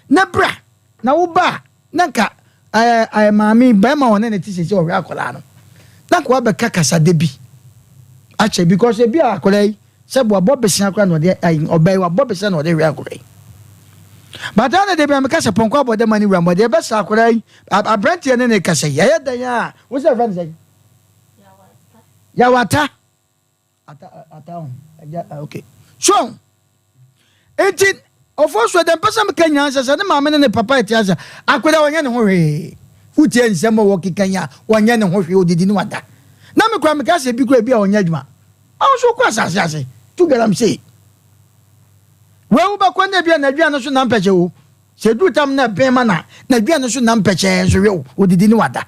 na bra, na wo ba a, na nka Ɛɛ ɛɛ maame bɛrima a ɔne ne te sese ɔhwɛ akwadaa no na nka wabɛka kasade bi akyɛ because ebi a akwadaa yi sɛ wabɔ besia koraa na ɔde ayi ɔbaa yi wabɔ besia na ɔde hwɛ akwadaa yi but ɛna de bi a meka sɛ pɔnkɔ abɔ dɛm ani wura mɔde ɛbɛsa akwadaa yi aberanteɛ ne ne kasa yi ɛyɛ dɛn a wosɛ fɛn sɛ yawata. Ata ata ho agya ah, okay. So nti ɔfo so dɛ mpɛ sɛ meka nyinaa sɛ sɛ ne maame ne ne papa ɛte ase akwadaa ɔnyɛ ne ho hwee wotie nsɛm a wɔkeka yi a ɔnyɛ ne ho hwee odidi ne wada na me kora meka sɛ bi kora bi a ɔnyɛ adwuma ɔno so kɔ asase ase tu galamsey wei wobɛkɔ ne bi a n'aduane so nam pɛkyɛ o sɛ duru tam na ɛbɛn ma na n'aduane so nam pɛkyɛ nso hwɛ o odidi ne wada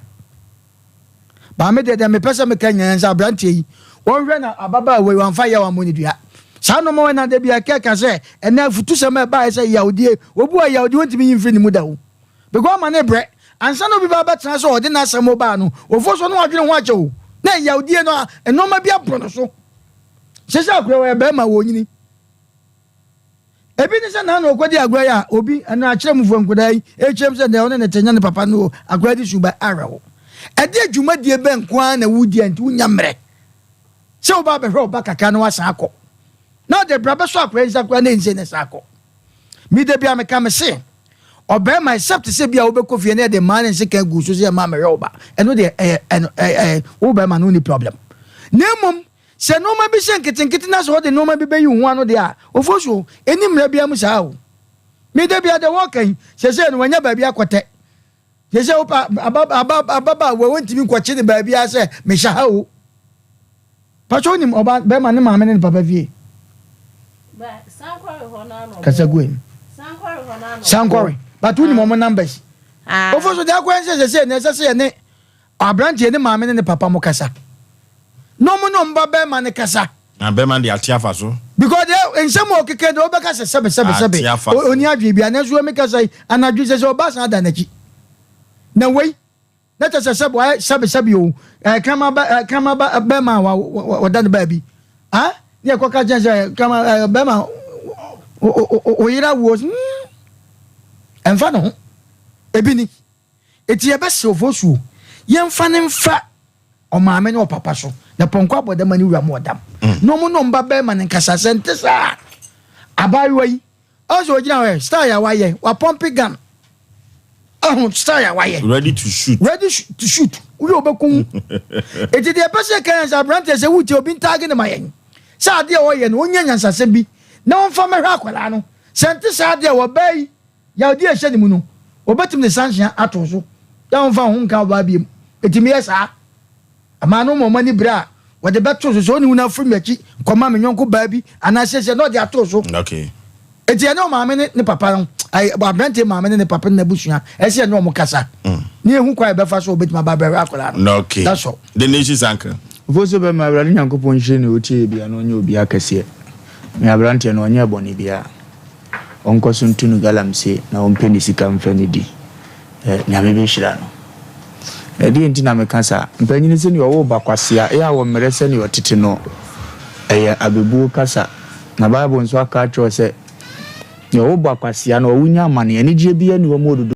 But me deɛ deɛ mepɛ sɛ meka nyinaa sɛ aberanteɛ yi wɔnhwɛ na ababaawa yi wamfa yaw ammɔ ne dua. Saa nnoɔma wei na da bi ɛkɛ ka sɛ ɛnɛ afutusɛm a ɛbaeɛ sɛ yawdie obi wɔ yawdie wɔntumi nyi mfiri ne mu da o because ɔma ne brɛ ansa na obi ba bɛtena sɛ ɔde n'asɛm baa no ofuo so no wadwene ho akyɛ o na yawdie no a nnoɔma bi aboro no so sɛ sɛ akora wɔyɛ bɛrima wɔnyini Ebi ne sɛ na na ɔkɔdi agorɔ yi a obi, ɛno akyerɛ mufoɔ nkwadaa yi, ɛrekyerɛm sɛ deɛ ɔne ne te nyɛ ne papa no o, akwadaa di suban awerɛho. Ɛdeɛ dwumadie bɛn nko ara na wodi a nti wonya mmerɛ sɛ woba abɛhwɛ wo ba kakra na woasan akɔ? Na ɔde bra bɛsɔ akwadaa yi nsa koraa na ɛnse ne san akɔ. Me da bi a meka me se, ɔbarima except sɛ bi a wobɛkɔ fie na yɛde mmaa ne nsekan gu so sɛ yɛma mɛhwɛ wo ba, ɛno deɛ ɛyɛ ɛno ɛyɛ wo barima no wonni problem. Na mmom Sɛ nnoɔma bi hyɛ nketenkete na sɛ wɔde nnoɔma bi bɛyi wo ho ano deɛ a, ofosuo, ɛnni mmara biara mu saa o. Me da biara deɛ wɔreka yi, seesei no wanya baabi akɔtɛ. Seesei wopa aba aba ababaawa wɔntumi nkɔkye no baabiara sɛ mehyɛ ha o. Pakyɛ wonim ɔba bɛrima ne maame ne ne papa fie? Kasa gu anim. Sankɔre. But wonim wɔn numbers. Ofosuo deɛ akɔyɛ sɛ seesei no ɛsɛ sɛ yɛne Aberanteɛ ne maame ne ne papa mo kasa. Na ɔmo ne ɔmo ba bɛɛma no kasa. Na bɛɛma no de ate afa so. Because deɛ nsɛm a ɔkeka deɛ ɔbɛka sɛ sɛbe sɛbe sɛbe. Ate afa so. Ɔni adwene bia nanso wei mekasa yi anadwo sɛ sɛ ɔba san da n'akyi. Na wei na kyɛ sɛ sɛbe wayɛ sɛbe sɛbe o ɛɛ krama bɛ ɛɛ krama bɛ bɛɛma a wa ɔda ne baabi. Ah ne ɛkɔka kyɛn sɛ krama ɛɛ bɛɛma o o o o yere awoɔ hmm ɛnfa ne ho ebi ni. Enti yɛbɛsrɛ Ofosuo, yɛmfa no mfa ɔmaame ne ɔpapa so, na pɔnkɔ abɔdam ne wura mu ɔdam, na ɔmo ne ɔmo ba bɛrima no nkasa. Sɛ nte saa a, abaayewa yi, ɔn sɛ ogyina hɔ ɛ, style a wayɛ, wapɔmpe gun, ɔho style a wayɛ. Ready to shoot. Ready to shoot. Woyɛ ɔbɛku wo. Enti deɛ yɛpɛ sɛ yɛka yɛn sɛ aberanteɛ sɛ wotie obi ntaage no ma yɛn, sɛ adeɛ a ɔyɛ no, ɔnya nyansasɛm bi na ɔmfa mmɛhwɛ akwadaa no. Sɛ nte saa deɛ a, ɔbaa yi, Yawdi a ɛhyɛ ne mu no, obetumi de sanhyia ato so sɛ ɔmfa ne ho nka ɔbaa bio. Etumi yɛ saa. Ɛmaa no ma wɔn ani bere a wɔde bɛto so sɛ onni wo na firi m'akyi kɔma me yɔnko baa bi anaa siesie na ɔde ato so. Okay. Eti ɛne ɔmaame ne ne papa no, aberante maame ne ne papa ne n'abusua, ɛsɛ ɛne wɔn kasa. Ne ehu kwan a ɛbɛfa so a obetumi aba abɛhwɛ akwadaa no. Okay. That's all. The nation's uncle. Mfomso bɛn ma Awurade Nyankopɔn nhyire nea ɔtie yɛ biara na ɔnyɛ obiara kɛseɛ. Me aberanteɛ no ɔnyɛɛ bɔne biara. Ɔnkɔ so ntu no galamsey na ɔmpɛ ne sika mfa nnidi. Ɛ, Nyame bɛhyira no. Ɛdeɛn nti na meka saa? Mpanyini se nea ɔwoo ba kwasea, yɛ a wɔmmerɛ sɛ nea ɔtete no. Ɛyɛ abɛbuo kasa. Na Bible nso aka akyerɛ wo sɛ, nea ɔwo ba kwasea no, ɔwo nya amane. Anigyeɛ biara nni hɔ ma ododo.